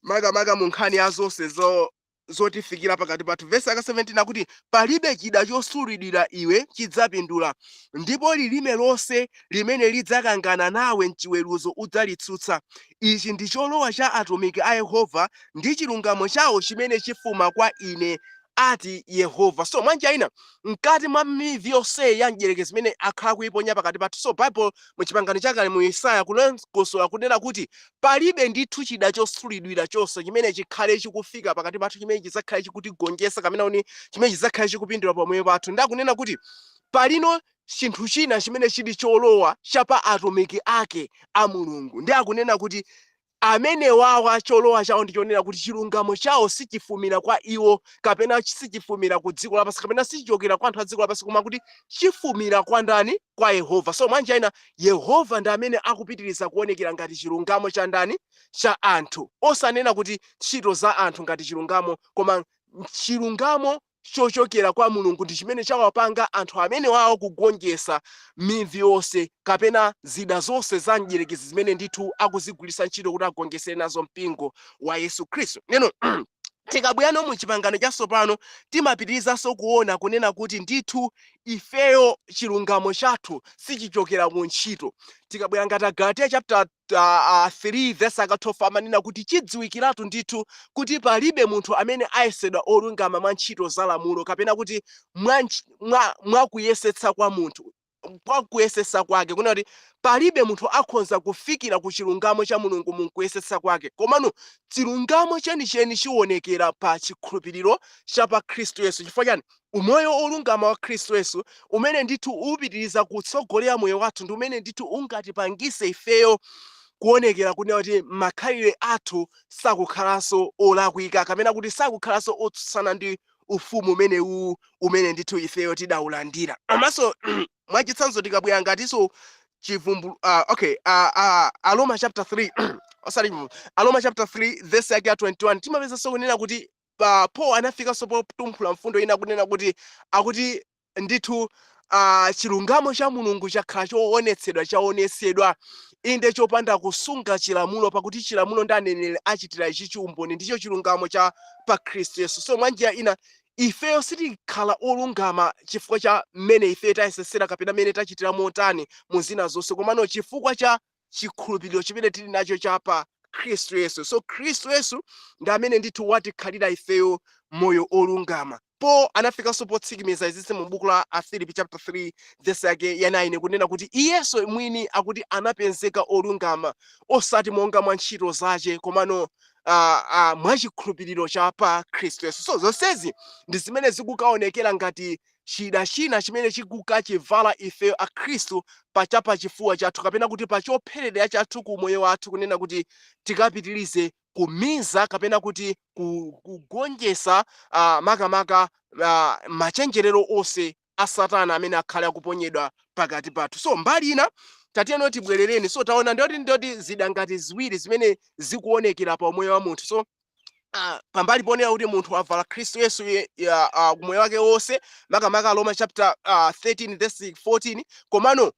makamaka mu nkhani ya zonse zotifikira pakati pathu. Verse yake 17 akuti, "Palibe chida chosulidwira iwe chidzapindula, ndipo lilime lonse limene lidzakangana nawe mchiweruzo udzalitsutsa. Ichi ndi cholowa cha atumiki a Yehova, ndi chilungamo chawo chimene chifuma kwa ine, ati Yehova." So mwanjira ina, mkati mwa mivi yonseyi ya mdierekezi imene akhala kuiponya pakati pathu, so Bible mu Chipangano Chakale mu Yesaya kulongosola kunena kuti palibe ndithu chida chosulidwira chonse chimene chikhale chikufika pakati pathu chimene chidzakhale chikutigonjetsa kapena kuti chimene chidzakhale chikupindula pamoyo pathu. Ndakunena kuti palino chinthu china chimene chili cholowa cha pa atumiki ake a Mulungu, ndi akunena kuti amene wawa cholowa chawo ndi chonena kuti chilungamo chawo sichifumira kwa iwo, kapena sichifumira ku dziko lapansi, kapena sichichokera kwa anthu a dziko lapansi, koma kuti chifumira kwa ndani? Kwa Yehova. So mwanjira ina, Yehova ndi amene akupitiriza kuonekera ngati chilungamo cha ndani? Cha anthu, osanena kuti ntchito za anthu ngati chilungamo, koma chilungamo chochokera kwa Mulungu ndi chimene chawapanga anthu amene wawo kugonjetsa mivi yonse kapena zida zonse za mdierekezi zimene ndithu akuzigwiritsa ntchito kuti agonjetsere nazo mpingo wa Yesu Khristu. Neno tikabwerano mu Chipangano Chatsopano, timapitirizanso kuona kunena kuti ndithu ifeyo chilungamo chathu sichichokera mu ntchito. Tikabwera ngati Agalatiya chapter 3 verse aka 12, amanena kuti chidziwikiratu ndithu kuti palibe munthu amene ayesedwa olungama mwa ntchito za lamulo, kapena kuti mwa kuyesetsa kwa munthu, kwa kuyesetsa kwake, kunena kuti palibe munthu akhonza kufikira ku chilungamo cha Mulungu mu kuyesetsa kwake, komano chilungamo chenicheni chiwonekera pa chikhulupiriro cha pa Khristu Yesu. Chifukwa chani? Umoyo olungama wa Khristu Yesu umene ndithu upitiriza kutsogolera moyo wathu ndi umene ndithu ungatipangise ifeyo kuonekera kunena kuti makhalidwe athu sakukhalanso olakwika, kapena kuti sakukhalanso otsutsana ndi ufumu umenewu umene ndithu ifeyo tidawulandira. Komanso mwachitsanzo, tikabwera ngatinso chivumbu okay Aroma chapter 3, osati Aroma chapter 3 verse yake ya 21, timapezanso kunena kuti Paul anafikanso potumphula mfundo ina, kunena kuti akuti ndithu chilungamo cha Mulungu chakhala choonetsedwa, chaonetsedwa inde chopanda kusunga chilamulo, pakuti chilamulo ndi aneneri achitira ichi chiumboni, ndicho chilungamo cha pa Khristu Yesu. So mwanjira ina, ifeyo sitikhala olungama chifukwa cha mmene ife tayesesera kapena mmene tachitira motani mu zina zonse, komano chifukwa cha chikhulupiriro chimene tili nacho cha pa Khristu Yesu. So Khristu Yesu ndi amene ndithu watikhalira ifeyo moyo olungama. Paul anafikanso potsikimiza izinso mu buku la Afilipi chapter 3 verse yake ya 9, kunena kuti iyenso mwini akuti anapezeka olungama, osati monga mwa ntchito zace, komano mwachikhulupiriro cha pa Khristu Yesu. So zonsezi ndi zimene zikukaonekera ngati chida china chimene chikukachivala ife akhristu pachapachifuwa chathu, kapena kuti pachopherera chathu ku moyo wathu, kunena kuti tikapitirize kumiza kapena kuti kugonjetsa makamaka machenjerero onse a Satana amene akhale akuponyedwa pakati pathu. So mbali ina, tatiyeno tibwerereni. So taona ndoti zida ngati ziwiri zimene zikuonekera pa umoyo wa munthu. So pambali ponena kuti munthu avala Khristu Yesu kumoyo wake wonse, makamaka Roma chapter 13 verse 14, komano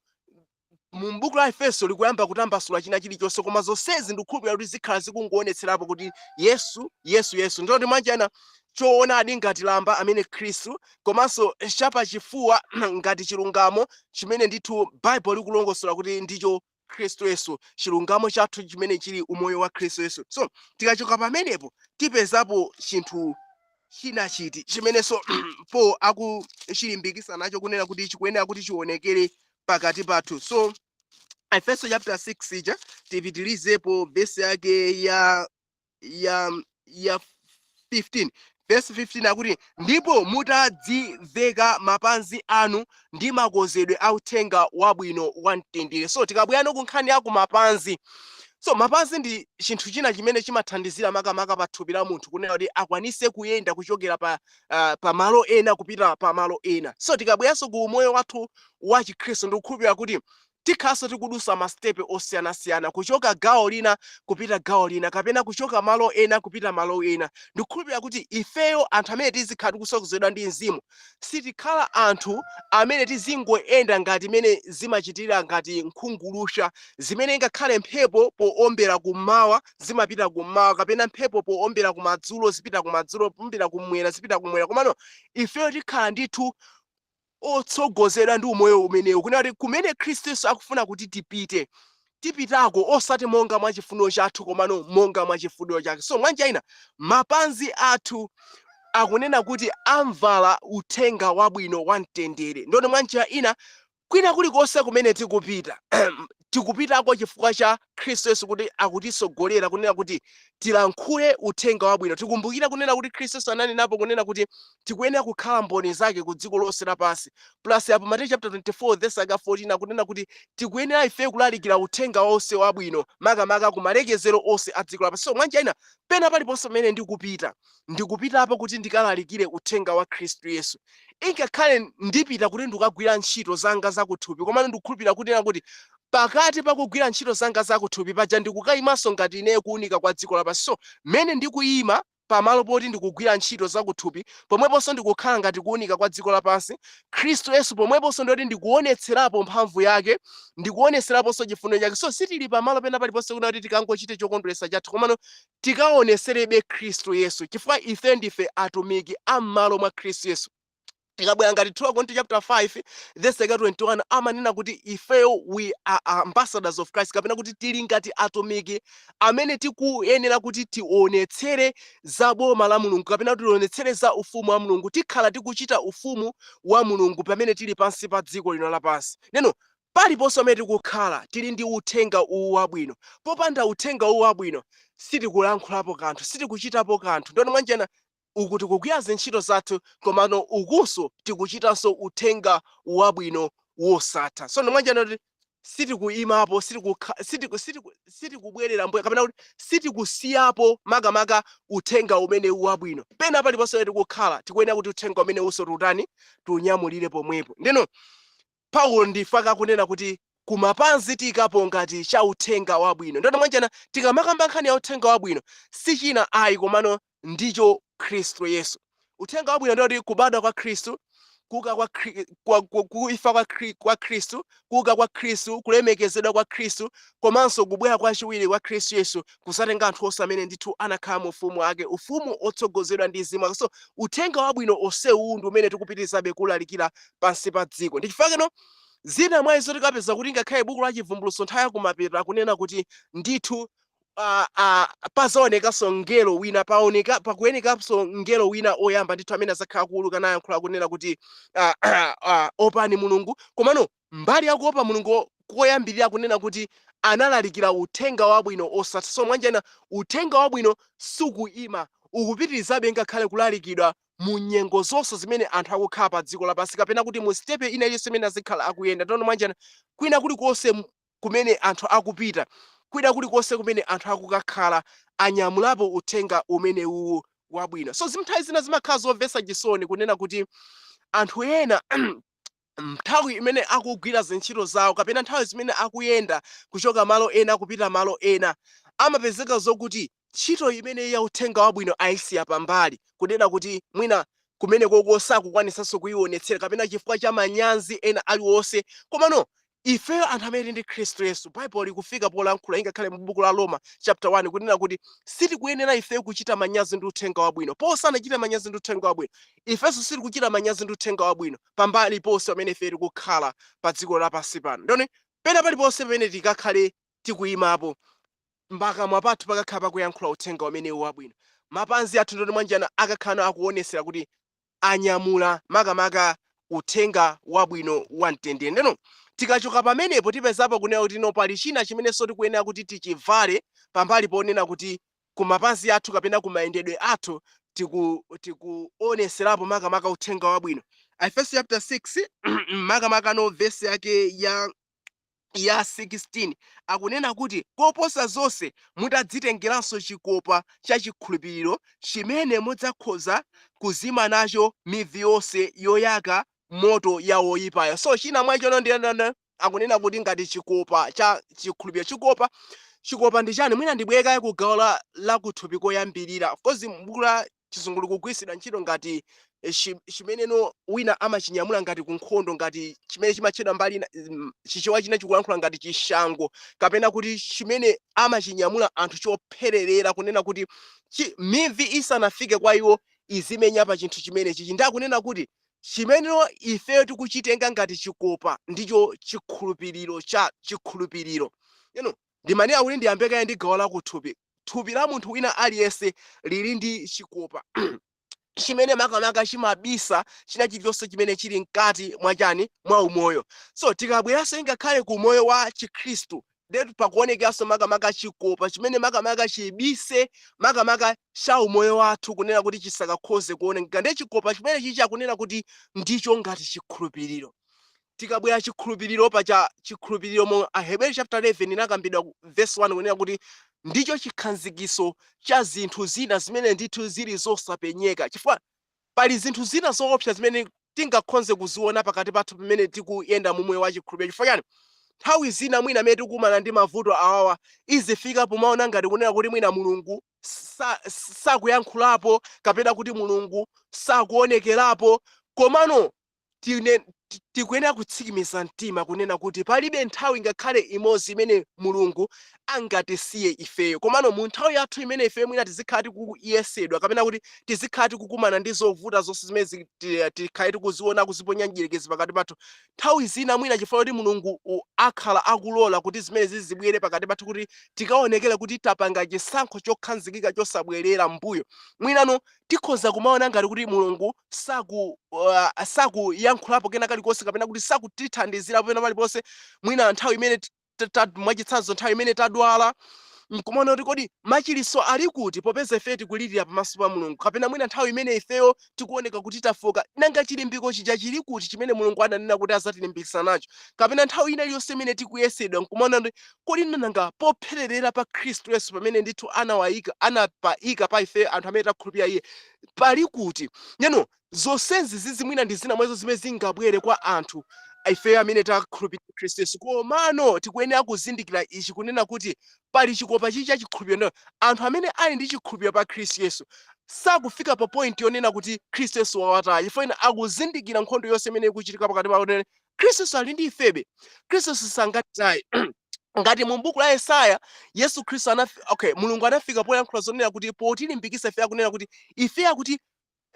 mu buku la Efeso likuyamba kutambasula china chilichonse. Koma zonsezi ndikukhulupirira kuti zikhala zikungoonetserapo kuti Yesu, Yesu, Yesu. Ndoti mwanjana choonadi ngati lamba amene Khristu, komanso chapachifuwa ngati chilungamo chimene ndithu Baibulo likulongosola kuti ndicho Khristu Yesu, chilungamo chathu chimene chili umoyo wa Khristu Yesu. So tikachoka pamenepo, tipezapo chinthu china chiti chimenenso Paul akuchilimbikisa nacho kunena kuti chikuyenera kuti chionekere pakati pathu? So Efeso chapter 6 ija, tipitilizepo vesi yake ya 15. Verse 15 akuti, "Ndipo mutadziveka mapazi anu ndi makonzedwe a uthenga wabwino wa mtendere." So tikabwerano ku nkhani ya kumapazi, so mapazi ndi chinthu china chimene chimathandizira makamaka pa thupi la munthu kunena kuti akwanise kuyenda kuchokera pa malo ena kupita pa malo ena. So tikabweranso ku moyo wathu wa chikhristu, ndikukhulupirira kuti tikhalanso tikudusa masitepe osiyanasiyana kuchoka gawo lina kupita gawo lina, kapena kuchoka malo ena kupita malo ena. Ndikukhulupirira kuti ifeyo anthu amene tizikhala tikusokonzedwa ndi mzimu, sitikhala anthu amene tizingoyenda ngati mene zimachitira ngati nkhungulusha, zimene ngakhale mphepo poombera kummawa zimapita kummawa, kapena mphepo poombera kumadzulo zipita kumadzulo, poombera kumwera zipita kumwera. Komano ifeyo tikhala ndithu otsogozedwa ndi umoyo umenewu, kunena kuti kumene Khristu Yesu akufuna kuti tipite, tipitako, osati monga mwa chifuniro chathu, komano monga mwa chifuniro chake. So mwanjira ina, mapazi athu akunena kuti amvala uthenga wabwino wa mtendere. Ndoni mwanjira ina, kwina kulikonse kumene tikupita, tikupitako chifukwa cha Khristu Yesu, kuti akutisogolera kunena kuti tilankhule uthenga wabwino. Tikumbukira kunena kuti Khristu Yesu ananenapo kunena kuti tikuyenera kukhala mboni zake ku dziko lonse lapansi. Plus apo Mateyu chapter 24 verse aka 14 akunena kuti tikuyenera ife kulalikira uthenga wonse wabwino, makamaka ku malekezero onse a dziko lapansi. So mwanjira ina, pena paliponse pamene ndikupita, ndikupitapo kuti ndikalalikire uthenga wa Khristu Yesu. Ingakhale ndipita kuti ndikagwira ntchito zanga zakuthupi, komano ndikukhulupirira kunena kuti pakati pakugwira ntchito zanga zakuthupi paja, ndikukayimanso ngati ineyo kuwunika kwa dziko lapansi. So mmene ndikuyima pamalo poti ndikugwira ntchito zakuthupi, pomweponso ndikukhala ngati kuwunika kwa dziko lapansi, Khristu Yesu pomweponso ndoti ndikuonetserapo mphamvu yake, ndikuonetseraponso chifuniro chake. So sitili pamalo pena paliponse kuna kuti tikangochite chokondweretsa chathu, komano tikaoneserebe Khristu Yesu, chifukwa ife ndife atumiki am'malo mwa Khristu Yesu. Tikabwera ngati 2 Korinto chapter 5 verse 21, amanena kuti ifeyo we are ambassadors of Christ, kapena kuti tili ngati atumiki amene tikuyenera kuti tionetsere za boma la Mulungu, kapena kuti tionetsere za ufumu wa Mulungu. Tikhala tikuchita ufumu wa Mulungu pamene tili pansi pa dziko lino lapansi. Neno paliponse pamene tikukhala, tili ndi uthenga uwu wabwino. Popanda uthenga uwu wabwino, sitikulankhulapo kanthu, sitikuchitapo kanthu. Ndoni mwanjena uku tikugwira zintchito zathu, komano ukunso tikuchitanso uthenga wabwino wosatha. So ndimwanjena kuti sitikuyimapo, sitikubwerera mbuyo, kapena kuti sitikusiyapo makamaka uthenga umene wabwino. Pena paliponse pamene tikukhala, tikuyenera kuti uthenga umene unso tiutani, tiunyamulire pomwepo. Ndeno Paulo ndifaka kunena kuti kumapazi tikapo ngati cha uthenga wabwino. Ndeno mwanjena tikamakamba nkhani ya uthenga wabwino, sichina ayi komano ndicho Khristu Yesu. Uthenga wabwino ndoti kubadwa kwa Khristu, kuuka kwa, Khri- kwa, kwa, kuifa kwa Khristu, kuuka kwa Khristu, kulemekezedwa kwa Khristu, komanso kubwera kwachiwiri kwa Khristu Yesu kusatenga anthu onse amene ndithu anakhala mu ufumu wake, ufumu otsogozedwa ndi mzimu wake. So uthenga wabwino onsewu ndi umene tikupitirizabe kulalikira pansi pa dziko. Ndi chifukwa keno zina mwa izo tikapeza kuti ngakhale buku la Chivumbulutso nthawi yakumapeto akunena kuti ndithu Pazaonekanso mngelo wina, paoneka pakuyenekanso mngelo wina oyamba ndithu amene azakhala kuuluka nayankhula kunena kuti opani Mulungu. Komano mbali yakuopa Mulungu koyambirira kunena kuti analalikira uthenga wabwino osatha. So mwanjena uthenga wabwino sukuyima, ukupitirizabe ngakhale kulalikidwa mu nyengo zonse zimene anthu akukhala pa dziko lapansi, kapena kuti mu step ina iliyonse imene azikhala akuyenda. Tono mwanjena kwina kulikonse kumene anthu akupita, kwina kulikonse kumene anthu akukakhala, anyamulapo uthenga umene uwu wabwino. So zimnthawi zina zimakhala zomvetsa chisoni kunena kuti anthu ena nthawi imene akugwira zintchito zawo kapena nthawi zimene akuyenda kuchoka malo ena kupita malo ena, amapezeka zokuti ntchito imene ya uthenga wabwino ayisiya pambali, kunena kuti mwina kumene koko sakukwanisanso kuyionetsera kapena chifukwa cha manyazi ena aliwonse. Komano ifeyo anthu amene ndi Khristu Yesu, Baibulo likufika polankhula ingakhale mu buku la Roma chapter 1 kunena kuti sitikuyenera ifeyo kuchita manyazi ndi uthenga wabwino. Posanachite manyazi ndi uthenga wabwino, ifenso sitikuchita manyazi ndi uthenga wabwino pambali ponse pamene ife tikukhala pa dziko lapansi pano. Ndoni pena paliponse pamene tikakhale tikuyimapo, pakamwa pathu pakakhala pakuyankhula uthenga umenewu wabwino. Mapazi athu, ndoti mwanjana, akakhala akuonesera kuti anyamula makamaka uthenga wabwino wa mtendere. Ndeno tikachoka pamenepo tipezapo kunena kuti no, pali china chimenenso tikuyenera kuti tichivale pambali ponena kuti kumapazi athu kapena kumayendedwe athu tikuoneserapo makamaka uthenga wabwino. Efeso chapter 6, makamaka no vesi yake ya 16 akunena kuti, "Koposa zonse mutadzitengeranso chikopa cha chikhulupiriro, chimene mudzakhoza kuzima nacho mivi yonse yoyaka moto ya woyipayo." So china mwachono ndi akunena kuti ngati chikopa cha chikhulupiriro. Chikopa ndi chani? Mwina ndibweka ku gawo la kuthupi koyambirira. Of course m'buku la Chizungu likugwiritsidwa ntchito ngati chimeneno wina amachinyamula ngati kunkhondo, ngati chimene chimatchedwa mbali ina, Chichewa china chikulankhula ngati chishango, kapena kuti chimene amachinyamula anthu chophererera, kunena kuti mivi isanafike kwa iwo izimenya pa chinthu chimene chichi. Ndi akunena kuti chimeneno ifeyo tikuchitenga ngati chikopa ndicho chikhulupiriro cha chikhulupiriro. Ndimanena kuti ndiyambe kaye ndi gawo la kuthupi. Thupi la munthu wina aliyense lili ndi chikopa chimene makamaka chimabisa china chilichonse chimene chili mkati mwa chani, mwa umoyo. So tikabweranso ingakhale ku moyo wa Chikhristu, ndetu pakuonekeranso makamaka chikopa chimene makamaka chibise makamaka cha umoyo wathu, kunena kuti chisakakhoze kuoneka. Ndiye chikopa chimene chichi akunena kuti ndicho ngati chikhulupiriro. Tikabwera chikhulupiriro, pacha chikhulupiriro mu Aheberi chapter 11 inakambidwa ku verse 1 kunena kuti ndicho chikhanzikiso cha zinthu zina zimene ndithu zili zosapenyeka, chifukwa pali zinthu zina zoopsa zimene tingakhonze kuziona pakati pathu pamene tikuyenda mu moyo wa chikhulupiriro. Chifukwa chani? Nthawi zina mwina amene tikukumana ndi mavuto awawa, izifika pomaona ngati kunena kuti mwina Mulungu sakuyankhulapo kapena kuti Mulungu sakuonekerapo. Komano tikuyenera kutsikimiza mtima kunena kuti palibe nthawi ngakhale imodzi imene Mulungu angatisiye ifeyo. Komano mu nthawi yathu imene ifeyo mwina tizikhala tikuyesedwa kapena kuti tizikhala tikukumana ndi zovuta zonse zimene tikhale tikuziona kuziponya mdierekezi pakati pathu, nthawi zina mwina chifukwa kuti Mulungu akhala akulola kuti zimene zizibwere pakati pathu kuti tikaonekere kuti tapanga chisankho chokhanzikika chosabwerera mbuyo, mwinano tikhoza kumaona ngati kuti Mulungu sakuyankhulapo kena kalikonse kapena kuti sakutithandizira pena paliponse. Mwina nthawi imene mwachitsanzo nthawi imene tadwala, nkumaona kuti kodi machiliso ali kuti, popeza ife tikulirira pamaso pa Mulungu? Kapena mwina nthawi imene ifeyo tikuoneka kuti tafoka, nanga chilimbiko chija chili kuti chimene Mulungu ananena kuti azatilimbikitsa nacho? Kapena nthawi ina iliyonse imene tikuyesedwa, nkumaona kuti kodi nanga pophererera pa Khristu Yesu pamene ndithu anawayika, anapayika pa ife anthu amene takhulupirira iye, pali kuti? Neno zonsezi zizi mwina ndi zina mwazo zimene zingabwere kwa anthu ifeyo amene takhulupirira Khristu Yesu. Komano tikuyenera kuzindikira ichi, kunena kuti pali chikopa chichi cha chikhulupiriro. Anthu amene ali ndi chikhulupiriro pa Khristu Yesu sakufika pa point yonena kuti Khristu Yesu wawataya, chifukwa ena akuzindikira nkhondo yonse imene ikuchitika pakati pawo. Khristu Yesu ali ndi ifebe, Khristu Yesu sangatitaye. Ngati mu buku la Yesaya, Yesu Khristu okay, Mulungu anafika poyankhula zonena kuti potilimbikitsa ife, akunena kuti ife akuti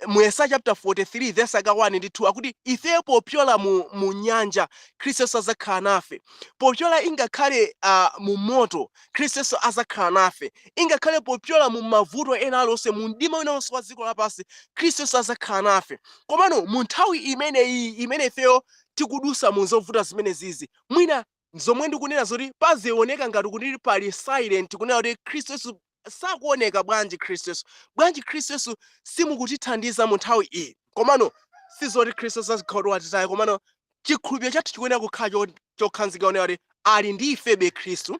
Mu Yesaya chapter 43 verse aka 1 ndi 2 akuti ifeyo popyola mu nyanja, Khristu Yesu azakhala nafe. Popyola ingakhale mu moto, Khristu Yesu azakhala nafe. Ingakhale popyola mu mavuto ena aliwonse, mu mdima wina wonse wa dziko lapansi, Khristu Yesu azakhala nafe. Komano mu nthawi imeneyi imene ifeyo tikudusa mu zovuta zimene zizi, mwina zomwe ndikunena zoti pazioneka ngati kuti pali silent, kunena kuti Khristu Yesu sakuoneka bwanji, Khristu Yesu bwanji, Khristu Yesu simukutithandiza mu nthawi iyi. Komano sizoti Khristu Yesu azikhala kuti watitaye, komano chikhulupiriro chathu chikuyenera kukhala chokhazikika kunena kuti ali ndi ifebe Khristu.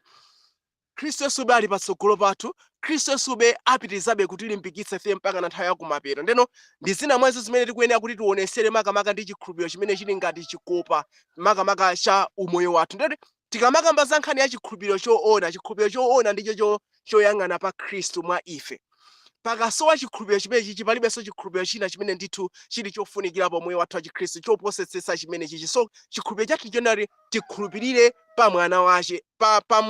Khristu Yesube ali patsogolo pathu. Khristu Yesube apitirizabe kutilimbikitsa ife mpaka na nthawi yakumapeto. Ndeno ndi zina mwa izo zimene tikuyenera kuti tionesere, makamaka ndi chikhulupiriro chimene chili ngati chikopa makamaka cha umoyo wathu. Ndeti tikamakamba za nkhani ya chikhulupiriro choona, chikhulupiriro choona ndicho choyang'ana pa Khristu mwa ife. Pakasowa chikhulupiriro chimene chichi, palibenso chikhulupiriro china chimene ndithu chili chofunikira pa moyo wathu wa Chikhristu choposetsetsa chimene chichi. So chikhulupiriro chathu chonati tikhulupirire pa mwana wache, pa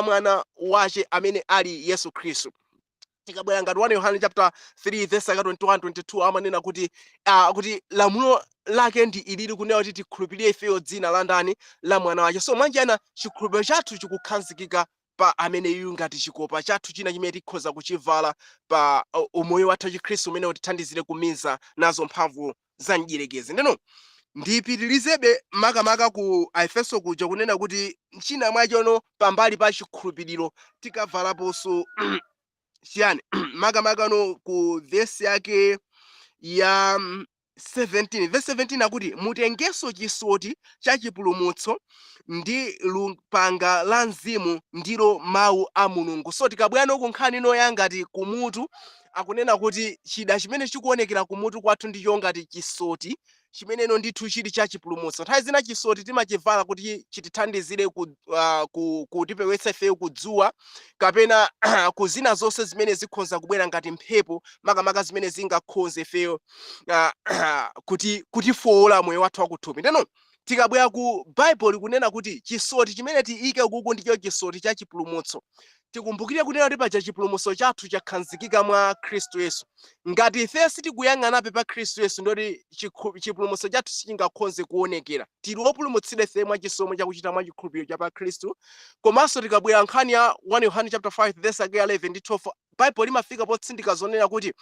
mwana wache amene ali Yesu Khristu. Tikabwera ngati 1 Yohane chapter 3 verse 21 22, amanena kuti lamulo lake ndi ilili, kunena kuti tikhulupirire ifeyo dzina la ndani? La mwana wache. So mwanjana chikhulupiriro chathu chikukhazikika pa ameneyu ngati chikopa chathu china chimene tikhoza kuchivala pa umoyo wathu wachikhristu umene utithandizire kumiza nazo mphamvu za mdierekezi. Ndeno ndipitirizebe makamaka ku Aefeso kuja, kunena kuti china mwachono pambali pa chikhulupiriro tikavalaponso chiyani? Makamaka ku vesi yake ya 17, verse 17 akuti, "Mutengenso chisoti cha chipulumutso ndi lupanga la mzimu, ndilo mawu a Mulungu." So tikabwera ku nkhani ino yangati kumutu, akunena kuti chida chimene chikuonekera kumutu kwathu ndicho ngati chisoti chimeneno ndithu chili cha chipulumutso. Nthawi zina chisoti timachivala kuti chitithandizire kutipewetsa ifeyo kudzuwa kapena ku zina zonse zimene zikhoza kubwera ngati mphepo, makamaka zimene zingakhoze ifeyo kuti kutifowola moyo wathu wakuthupi. Ndeno tikabwera ku Baibulo, kunena kuti chisoti chimene tiyike kuku ndicho chisoti cha chipulumutso. Tikumbukire kunena kuti paja chipulumutso chathu chakhazikika mwa Khristu Yesu. Ngati ife sitikuyang'anabe pa Khristu Yesu, ndoti chipulumutso chathu sichingakhoze kuonekera. Tili opulumutsidwa ife mwa chisomo chakuchita mwa chikhulupiriro cha pa Khristu. Komanso tikabwera nkhani ya 1 Yohane chapter 5 verse yake ya 11 ndi 12, Baibulo limafika potsindika zonena kuti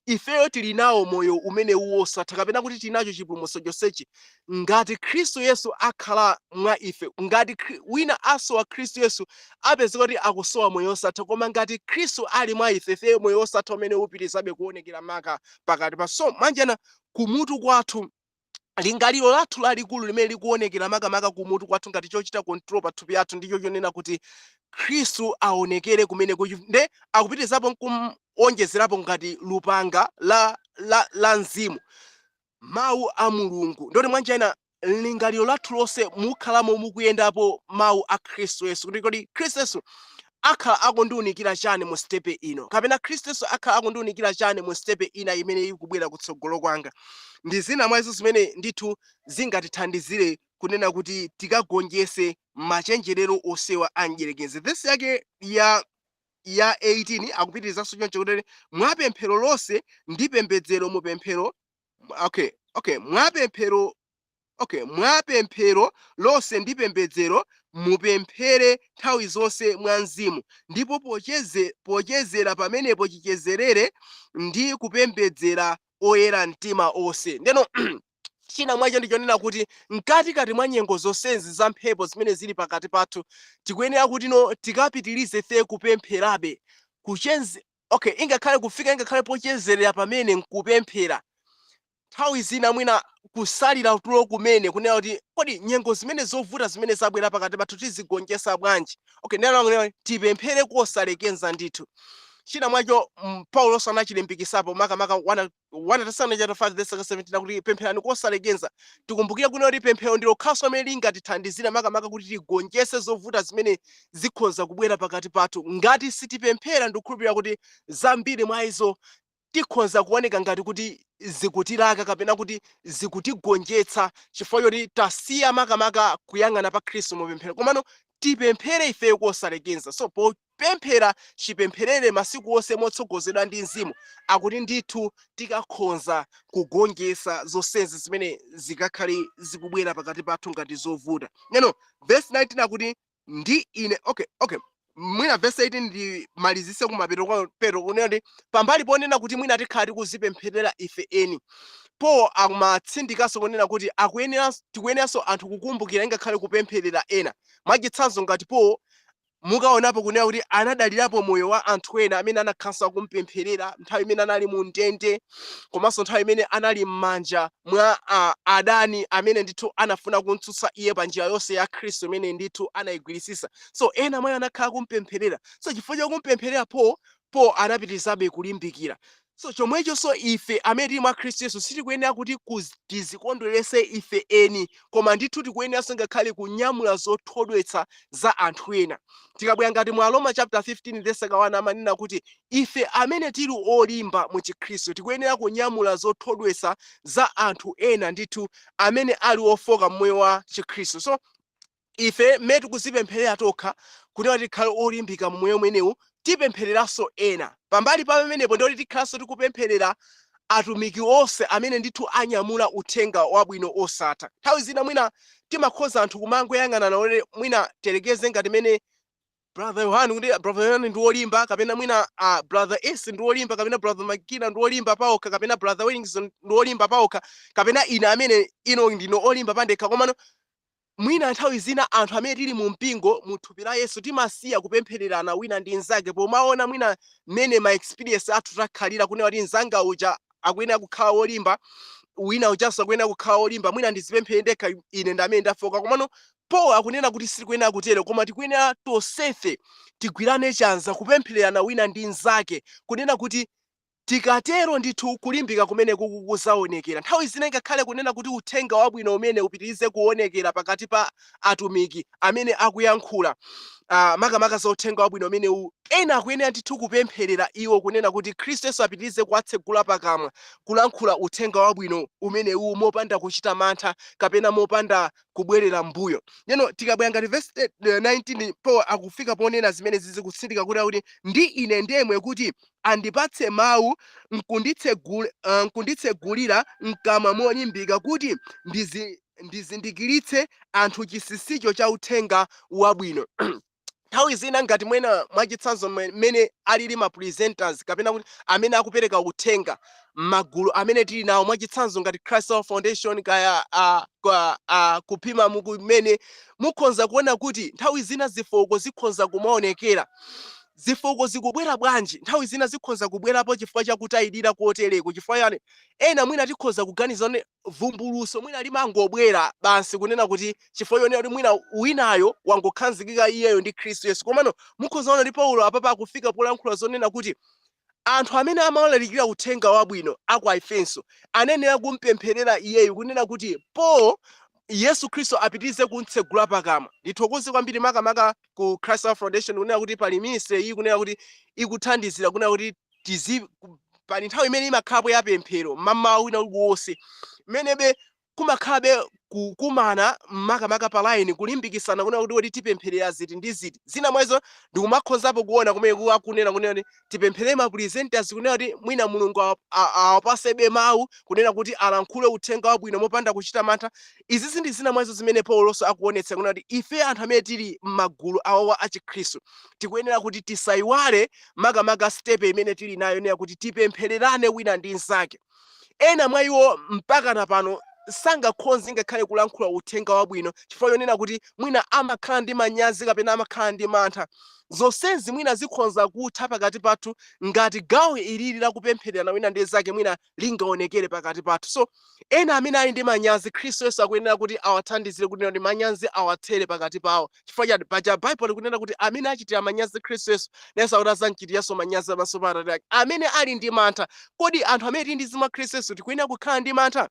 ifeyo tili nawo moyo umene wosatha, kapena kuti tili nacho chipulumutso chonsechi ngati Khristu Yesu akhala mwa ife. Ngati wina asowa Khristu Yesu, apezeka kuti akusowa moyo wosatha, koma ngati Khristu ali mwa ife, ifeyo moyo wosatha umene upitirizabe kuonekera maka pakati pa. So manjana kumutu kwathu, lingaliro lathu lalikulu limene likuonekera makamaka kumutu kwathu ngati chochita control pa thupi yathu ndicho chonena kuti Khristu aonekere kumene kuchi. Nde akupitirizapo nkuonjezerapo ngati lupanga la mzimu, mawu a Mulungu. Ndoti mwanjana lingaliro lathu lonse mukhalamo mukuyendapo mawu a Khristu Yesu, kuti kodi Khristu Yesu akhala akundiunikira chani mu step ino, kapena Khristu Yesu akhala akundiunikira chani mu step ina imene ikubwera kutsogolo kwanga. Ndi zina mwa izo zimene ndithu zingatithandizire kunena kuti tikagonjese machenjerero osewa a mdierekezi. Vesi yake ya 18 akupitirizanso choncho kuti mwapemphero lonse ndi pembedzero mupemphero, okay, mwapemphero, okay, mwapemphero lonse ndi pembedzero mupemphere nthawi zonse mwa mzimu, ndipo pochezera pamenepo chichezerere ndi kupembedzera oyera mtima onse. Ndeno china mwacho ndichonena kuti mkatikati mwa nyengo zonsezi za mphepo zimene zili pakati pathu, tikuyenera kuti no tikapitirize ife kupempherabe, kuchenze, okay, ingakhale kufika ingakhale pochezerera pamene nkupemphera nthawi zina, mwina kusalira tulo kumene, kunena kuti kodi nyengo zimene zovuta zimene zabwera pakati pathu tizigonjetsa bwanji? Okay, nena tipemphere kosalekeza ndithu. China mwacho Paulo anachilimbikisapo makamaka 1 Tesalonika chapter 5 verse 17 kuti pempherani kosalekeza. Tikumbukire kunena kuti pemphero ndilo khaso amene lingatithandizire makamaka kuti tigonjetse zovuta zimene zikhoza kubwera pakati pathu. Ngati sitipemphera, ndikukhulupirira kuti zambiri mwa izo tikhoza kuoneka ngati kuti zikutilaka kapena kuti zikutigonjetsa, chifukwa choti tasiya makamaka kuyang'ana pa Khristu mupemphero. Komano tipemphere ifeyo kosalekeza. So Kupemphera chipempherere masiku onse motsogozedwa ndi Mzimu, akuti ndithu tikakhonza kugonjetsa zonsezi zimene zikakhale zikubwera pakati pathu ngati zovuta. Neno verse 19 akuti ndi ine, okay, mwina verse 18 ndimalizise kumapeto kwa pero, kunena kuti pambali ponena kuti mwina tikhala tikuzipempherera ife eni, Paul amatsindikanso kunena kuti akuyenera, tikuyeneranso anthu kukumbukira ingakhale kupempherera ena. Mwachitsanzo, ngati Paul, mukaonapo kunena kuti anadalirapo moyo wa anthu ena amene anakhalanso akumpempherera nthawi imene anali mu ndende, komanso nthawi imene anali m'manja mwa adani amene ndithu anafuna kumtsutsa iye pa njira yonse ya Khristu imene ndithu anayigwirisisa. So ena mwayo anakhala kumpempherera. So chifukwa chokumpempherera Paul anapitirizabe kulimbikira. So chomwechonso ife amene tili mwa Khristu Yesu sitikuyenera kuti tizikondwerese ife eni, koma ndithu tikuyeneranso ngakhale kunyamula zothodwetsa za anthu ena. Tikabwera ngati mu Aroma chapter 15 verse 1, amanena kuti ife amene tili olimba mu Chikhristu tikuyenera kunyamula zothodwetsa za anthu ena ndithu amene ali ofoka mmoyo wa Chikhristu. So ife mmene tikuzipempherera tokha kuti tikhale olimbika mu moyo umenewu, tipemphereranso ena. Pambali pa pamenepo, ndikuti tikhalanso tikupempherera atumiki onse amene ndithu anyamula uthenga wabwino osatha. Nthawi zina mwina timakhoza anthu kumangoyang'anana ore, mwina telekeze ngati mene Brother Yohani, kuti Brother Yohani ndi wolimba, kapena mwina Brother S ndi wolimba, kapena Brother Makina ndi wolimba paokha, kapena Brother Wellington ndi wolimba paokha, kapena ine amene ino ndino olimba pandekha. Komano mwina nthawi zina anthu amene tili mu mpingo, mu thupi la Yesu, timasiya kupemphererana wina ndi mnzake pomaona mwina mmene ma experience athu takhalira, kunena kuti mnzanga uja akuyenera kukhala wolimba, wina ujanso akuyenera kukhala wolimba, mwina ndizipemphere ndekha, ine ndi amene ndafoka. Komano Paul akunena kuti sitikuyenera kutero, koma tikuyenera tonsefe tigwirane chanza kupemphererana wina ndi mnzake, kunena kuti tikatero ndithu kulimbika kumene kukuzaonekera. Nthawi zina ngakhale kunena kuti uthenga wabwino umene upitirize kuonekera pakati pa atumiki amene akuyankhula makamaka za uthenga wabwino umenewu, ena akuyenera ndithu kupempherera iwo, kunena kuti Khristu Yesu apitirize kuwatsegula pakamwa kulankhula uthenga wabwino umenewu mopanda kuchita mantha kapena mopanda kubwerera mbuyo. Neno tikabwera ngati verse 19, Paul akufika ponena zimene zizikutsindika kuti ndi ine ndemwe kuti andipatse mawu nkunditsegulira mkamwa molimbika, kuti ndizindikiritse anthu chinsinsicho cha uthenga wabwino. Nthawi zina ngati mwena mwachitsanzo mmene alili ma presenters, kapena kuti amene akupereka uthenga m'magulu amene tili nawo, mwachitsanzo ngati Christ Our Foundation, kaya kupima kumene, mukhonza kuona kuti nthawi zina zifoko zikhonza kumaonekera. Zifoko zikubwera bwanji? Nthawi zina zikhonza kubwerapo chifukwa chakutayirira kotereko. Chifukwa yani? Ena mwina tikhoza kuganiza kuti vumbuluso mwina limangobwera basi, kunena kuti chifukwa chonena kuti mwina winayo wangokhazikika iyeyo ndi Khristu Yesu. Komano mukhoza kuona kuti Paulo apapa akufika polankhula zonena kuti anthu amene amalalikira uthenga wabwino aku Aefeso anenera kumpempherera iyeyo, kunena kuti Paul, Yesu Khristu apitirize kumtsegula pakamwa. Ndithokoze kwambiri makamaka ku Christ Our Foundation, kunena kuti pali ministry iyi, kunena kuti ikuthandizira kunena kuti tizi pali nthawi imene imakhalapo ya pemphero mmamawa wina uliwonse, imenebe kumakhalabe kukumana makamaka pa line, kulimbikisana kunena kuti kodi tipempherera ziti ndi ziti. Zina mwazo ndikumakhonzapo kuona kumene akunena kunena kuti tipemphere ma presenters, kunena kuti mwina Mulungu awapasebe mawu kunena kuti alankhule uthenga wabwino mopanda kuchita mantha. Izi ndi zina mwazo zimene Paulonso akuonetsa kunena kuti ife anthu amene tili m'magulu awawa a Chikhristu tikuyenera kuti tisayiwale makamaka step imene tili nayo yonena kuti tipemphererane wina ndi mnzake. Ena mwa iwo mpaka na pano sangakhonze ngakhale kulankhula uthenga wabwino chifukwa chonena kuti mwina amakhala ndi manyazi kapena amakhala ndi mantha. Zonsezi mwina zikhonza kutha pakati pathu ngati gawo ilili lakupemphererana wina ndi zake mwina lingaonekere pakati pathu. So ena amene ali ndi manyazi, Khristu Yesu akuyenera kuti awathandizire kunena kuti manyazi awathere pakati pawo. Chifukwa chati paja Baibulo likunena kuti amene achitira manyazi Khristu Yesu, nayenso akuti adzamchitiranso manyazi pamaso pa Atate ake. Amene ali ndi mantha, kodi anthu amene tili ndi mzimu wa Khristu Yesu tikuyenera kukhala ndi mantha?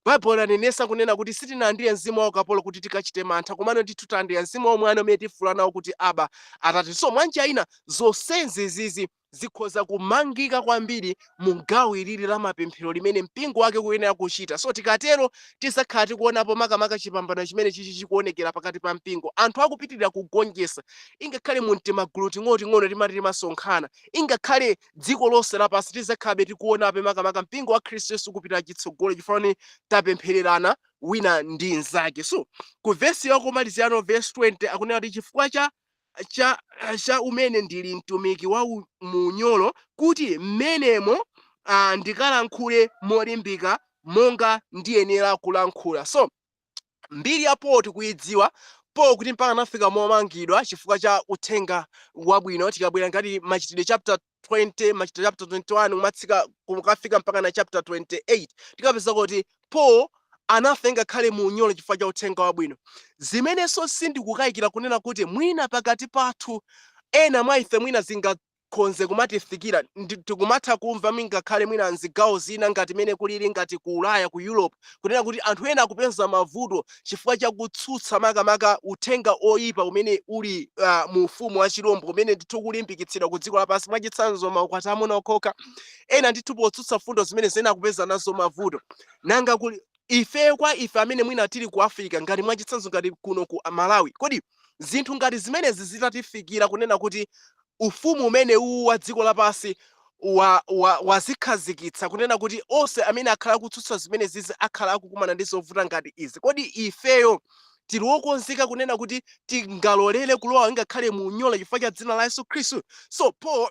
Baibulo lanenesa kunena kuti sitinalandire mzimu wa ukapolo kuti tikachite mantha, komano ndithu talandira mzimu wa umwana umene tifuula nawo kuti, "Aba, Atate." So mwanjira ina zonsezi zizi zikhoza kumangika kwambiri mu gawo ilili la mapemphero limene mpingo wake kuyenera kuchita. So tikatero tizakhala tikuonapo makamaka chipambano chimene chichi chikuonekera pakati pa mpingo, anthu akupitirira kugonjetsa, ingakhale mu timagulu ting'onoting'ono timati timasonkhana, ingakhale dziko lonse lapansi, tizakhalabe tikuonabe makamaka mpingo wa Khristu Yesu kupita chitsogolo, chifukwa tapemphererana wina ndi mnzake. So ku vesi yakomalizirano, verse 20, akunena kuti chifukwa cha umene ndili mtumiki wa munyolo, kuti mmenemo ndikalankhule molimbika monga ndiyenera kulankhula. So mbiri ya Paul tikuyidziwa. Paul kuti mpaka anafika momangidwa chifukwa cha uthenga wabwino. Tikabwera ngati Machitidwe chapter 20, Machitidwe chapter 21, kumatsika kukafika mpaka na chapter 28, tikapeza kuti Paul anafa ngakhale mu unyolo chifukwa cha uthenga wabwino. Zimenenso sindikukayikira kunena kuti mwina pakati pathu, ena mwa ife, mwina zingakhonze kumatifikira. Tikumatha kumva mingakhale mwina mzigawo zina ngati mene kulili ngati ku Ulaya, ku Europe, kunena kuti anthu ena akupeza mavuto chifukwa cha kutsutsa makamaka uthenga oyipa umene uli mu ufumu wa chirombo, umene ndithu kulimbikitsidwa ku dziko lapansi, mwachitsanzo maukwati amuna okhaokha. Ena ndithu potsutsa fundo zimene zena akupeza nazo mavuto. Nanga kuli ife, kwa ife amene mwina tili ku Africa, ngati mwachitsanzo ngati kuno ku Malawi, kodi zinthu ngati zimenezi zitatifikira, kunena kuti ufumu umene uwu wa dziko lapansi wazikhazikitsa, kunena kuti onse amene akhala akutsutsa zimene zizi akhala akukumana ndi zovuta ngati izi, kodi ifeyo tili wokonzeka kunena kuti tingalolere kulowa ngakhale mu unyolo chifukwa cha dzina la Yesu Khristu? So Paul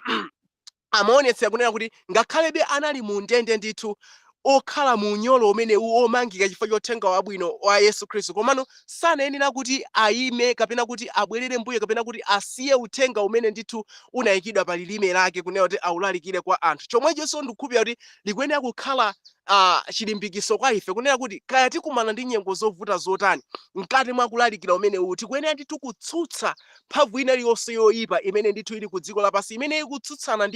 amaonetsera kunena kuti ngakhalebe anali mu ndende ndithu, okhala mu unyolo umene omangika chifukwa cha uthenga wabwino wa Yesu Khristu, komano sanayenera kuti ayime kapena kuti abwerere mbuyo kapena kuti asiye uthenga umene ndithu unayikidwa pa lilime lake kunena kuti awulalikire kwa anthu. Chomwechonso ndikukhulupirira kuti likuyenera kukhala chilimbikiso kwa ife kunena kuti kaya tikumana ndi nyengo zovuta zotani mkati mwa kulalikira umenewu, tikuyenera ndithu kutsutsa mphamvu ina iliyonse yoyipa imene ndithu ili ku dziko lapansi, imene ikutsutsana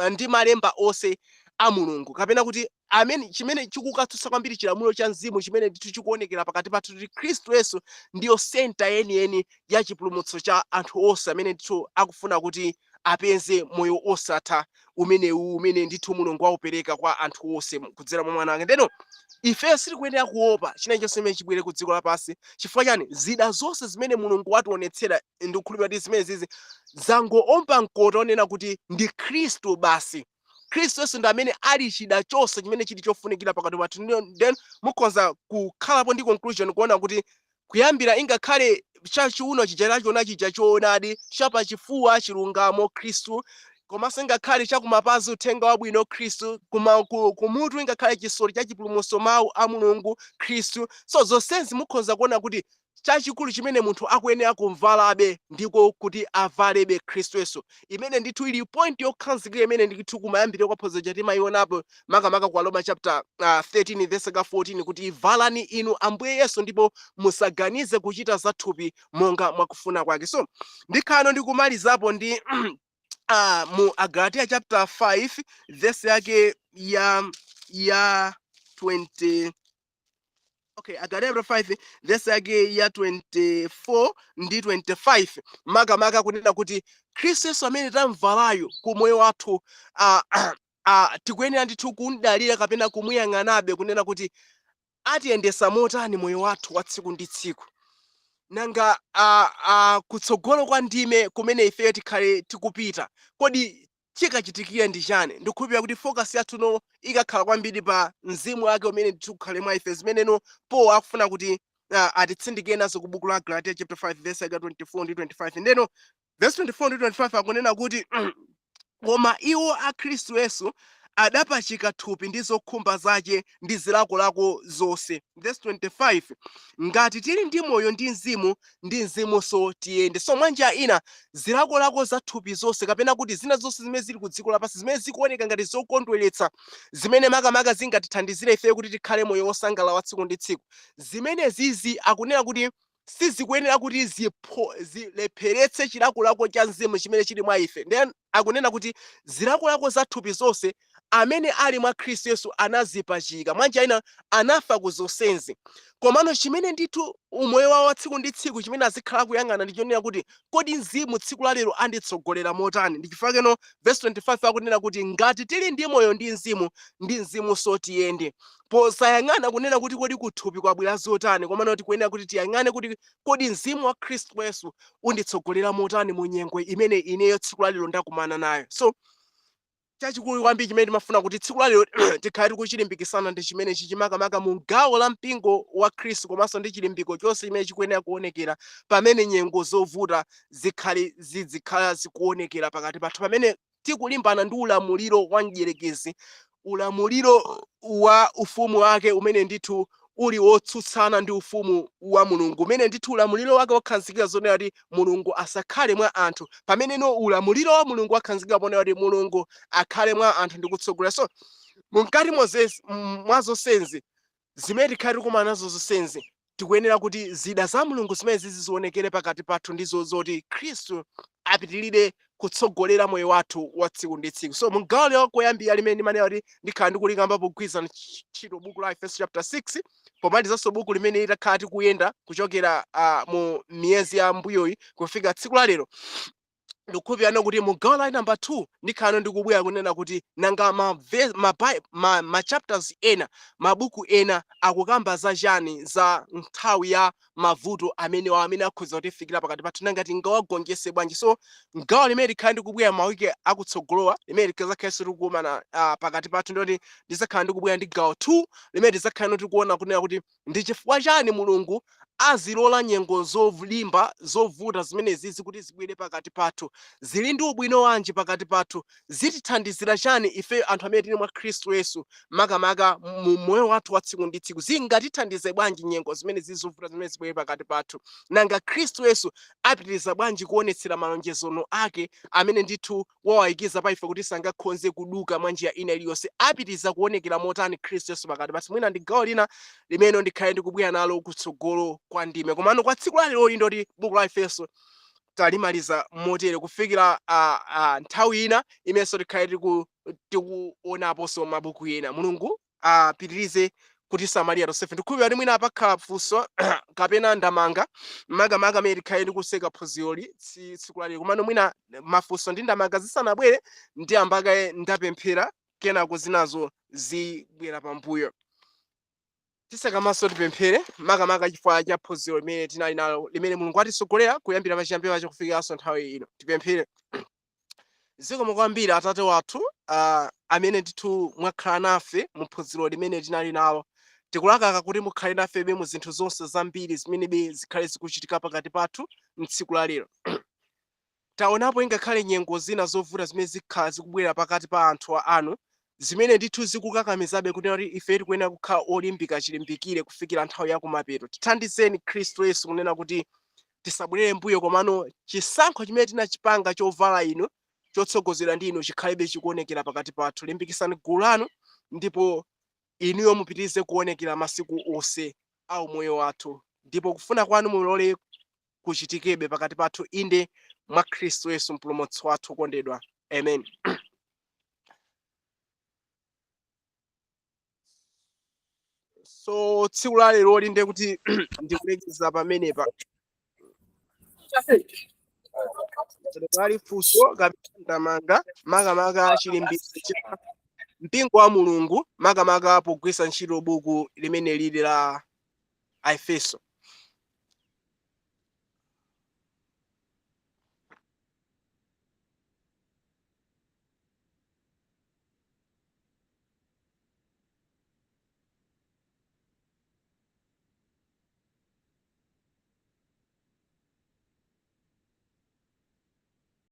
ndi malemba onse a Mulungu, kapena kuti amene chimene chikukatsutsa kwambiri chilamulo cha mzimu chimene ndithu chikuonekera pakati pathu, kuti Khristu Yesu ndiyo center yeniyeni ya chipulumutso cha anthu onse amene ndithu akufuna kuti apeze moyo osatha umenewu, umene ndithu Mulungu waupereka kwa anthu onse kudzera mwa mwana wake. Ndeno ife sitikuyenera kuopa china chonse chimene chibwere ku dziko lapansi. Chifukwa chani? Zida zonse zimene Mulungu wationetsera, ndikukhulupirira kuti zimene zizi zangoomba mkota onena kuti ndi Khristu basi. Khristu Yesu ndi amene ali chida chonse chimene chili chofunikira pakati pathu. Then mukhoza kukhalapo ndi conclusion kuona kuti kuyambira ingakhale chachiuno chija tachona chija choonadi, chapachifuwa chilungamo Khristu, komanso ingakhale chakumapazi uthenga wabwino Khristu, kumutu ingakhale chisoti cha chipulumutso, mawu a Mulungu Khristu. So zonsezi mukhoza kuona kuti chachikulu chimene munthu akuyenera kumvalabe ndiko kuti avalebe Khristu Yesu, imene ndithu ili point yokhazikika, imene ndithu kumayambiriro kwa phunziro timayionapo makamaka kwa Roma chapter 13 verse ka 14, kuti valani inu Ambuye Yesu ndipo musaganize kuchita zathupi monga mwakufuna kwake. So ndikhano ndikumalizapo ndi mu Agalatia chapter 5 verse yake ya 20. Okay, Agalatia chapter 5 verse yake ya 24 ndi 25, makamaka kunena kuti Khristu Yesu amene tamvalayo ku moyo wathu, tikuyenera ndithu kumdalira kapena kumuyang'anabe kunena kuti atiyendesa motani moyo wathu wa tsiku ndi tsiku. Nanga kutsogolo kwa ndime kumene ifeyo tikhale tikupita, kodi chikachitikire ndi chani? Ndikukhulupirira kuti focus yathu no ikakhala kwambiri pa mzimu wake umene ndithu ukhale mwa ife, zimene Paul akufuna kuti atitsindike nazo ku buku la Galatia chapter 5 verse yake 24 ndi 25. Ndeno verse 24 ndi 25 akunena kuti, "Koma iwo a Khristu Yesu adapachika thupi ndi zokhumba zake ndi zilakolako zonse." Verse 25, "Ngati tili ndi moyo ndi mzimu, ndi mzimunso tiyende." So mwanjira ina, zilakolako za thupi zonse, kapena kuti zina zonse zimene zili ku dziko lapansi, zimene zikuoneka ngati zokondweretsa, zimene makamaka zingatithandizire ifeyo kuti tikhale moyo wosangalala wa tsiku ndi tsiku, zimene zizi akunena kuti sizikuyenera kuti zilepheretse chilakolako cha mzimu chimene chili mwa ife. Then akunena kuti zilakolako za thupi zonse Amene ali mwa Khristu Yesu anazipachika, mwanjira ina anafa ku zonsenzi. Komano chimene ndithu umoyo wawo wa tsiku ndi tsiku chimene azikhala kuyang'ana ndi chonena kuti, kodi Mzimu tsiku la lero anditsogolera motani? Ndi chifukwa keno verse 25 akunena kuti, ngati tili ndi moyo ndi Mzimu, ndi Mzimunso tiyende. Posayang'ana kunena kuti kodi kuthupi kwabwera zotani, komano tikuyenera kuti tiyang'ane kuti kodi Mzimu wa Khristu Yesu unditsogolera motani mu nyengo imene ineyo tsiku la lero ndakumana nayo. So chachikulu kwambiri chimene timafuna kuti tsiku la lero tikhale tikuchilimbikisana ndi chimenechi, chimakamaka mu gawo la mpingo wa Khristu, komanso ndi chilimbiko chonse chimene chikuyenera kuonekera pamene nyengo zovuta zikhale zizikhala zikuonekera pakati pathu, pamene tikulimbana ndi ulamuliro wa mdierekezi, ulamuliro wa ufumu wake umene ndithu uli wotsutsana ndi ufumu wa Mulungu, umene ndithu ulamuliro wake wakhazikika zonena kuti Mulungu asakhale mwa anthu, pameneno ulamuliro wa Mulungu wakhazikika ponena kuti Mulungu akhale mwa anthu ndi kutsogolera. So mkati mwa zonsenzi zimene tikhale tikumana nazo zonsenzi, tikuyenera kuti zida za Mulungu zimene zizionekere pakati pathu ndizo zoti Khristu apitirire kutsogolera moyo wathu wa tsiku ndi tsiku. So mugawo loyambira limene ndimanena kuti ndikhala ndikulikamba pogwiritsa ntchito buku la Efeso chapter 6, pomalizanso buku limene litakhala tikuyenda kuchokera mu miyezi ya mbuyoyi kufika tsiku la lero, ndikukhulupirira kuti mu gawo la number 2 ndikhala ndikubwera kunena kuti nanga ma chapters ena, mabuku ena akukamba za chani za nthawi ya mavuto amene akhoza kutifikira pakati pathu, nanga tingawagonjetse bwanji? So gawo limene likhale ndikubwera mawiki akutsogolowa, limene likazakhalenso tikukumana pakati pathu, ndoti ndizakhala ndikubwera ndi gawo 2 limene tizakhale tikuona kunena kuti ndi chifukwa chani Mulungu azilola nyengo zolimba, zovuta zimenezi zikuti zibwere pakati pathu, zili ndi ubwino wanji pakati pathu, zitithandizira chani ife anthu amene tili mwa Khristu Yesu, makamaka mu moyo wathu wa tsiku ndi tsiku, zingatithandize bwanji nyengo zimene zizovuta zimene zibwere pakati pathu, nanga Khristu Yesu apitiriza bwanji kuonetsera malonjezano ake amene ndithu wawayikiza pa ife kuti sangakhonze kuduka mwa njira ina iliyonse, apitiriza kuonekera motani Khristu Yesu pakati pathu. Mwina ndi gawo lina limene ndikhale ndikubwera nalo kutsogolo kwa ndime. Komano kwa tsiku la lero ndoti buku la Efeso talimaliza motere kufikira nthawi ina imenso tikhale tikuonaponso mabuku ena. Mulungu apitirize kutisamalira tonsefe. Ndikhulupirira kuti mwina pakhala funso kapena ndamanga, makamaka amene tikhale tikutseka phunziroli tsiku lalero. Komano mwina mafunso ndi ndamanga zisanabwere, ndiyambakaye ndapemphera, kenako zinazo zibwera pambuyo. Tisakamaso tipemphere, makamaka chifukwa cha phunziro limene tinali nalo, limene Mulungu atisogolera kuyambira pachiyambi pacho kufikiranso nthawi ino. Tipemphere. Zikomo kwambiri, Atate wathu amene ndithu mwakhala nafe mu phunziro limene tinali nalo. Tikulakalaka kuti mukhale nafebe mu zinthu zonse zambiri zimenebe zikhale zikuchitika pakati pathu mtsiku la lero. Taonapo ingakhale nyengo zina zovuta zimene zikhala zikubwera pakati pa anthu anu, zimene ndithu zikukakamizabe kunena kuti ife tikuyenera kukhala olimbika chilimbikire kufikira nthawi ya kumapeto. Tithandizeni, Khristu Yesu, kunena kuti tisabwerere mbuyo, komano chisankho chimene tinachipanga chovala inu, chotsogozedwa ndi inu, chikhalebe chikuonekera pakati pathu. Limbikitsani gulu lanu, ndipo inuyo mupitirize kuonekera masiku onse a umoyo wathu, ndipo kufuna kwanu mulole kuchitikebe pakati pathu, inde mwa Khristu Yesu Mpulumutsi wathu wokondedwa, amen. So tsiku la lero linde kuti ndikulekeza pamenepa. Pali funso kapena ndamanga, makamaka chilimbikitso cha mpingo wa Mulungu, makamaka pogwiritsa ntchito buku limene lili la Aefeso?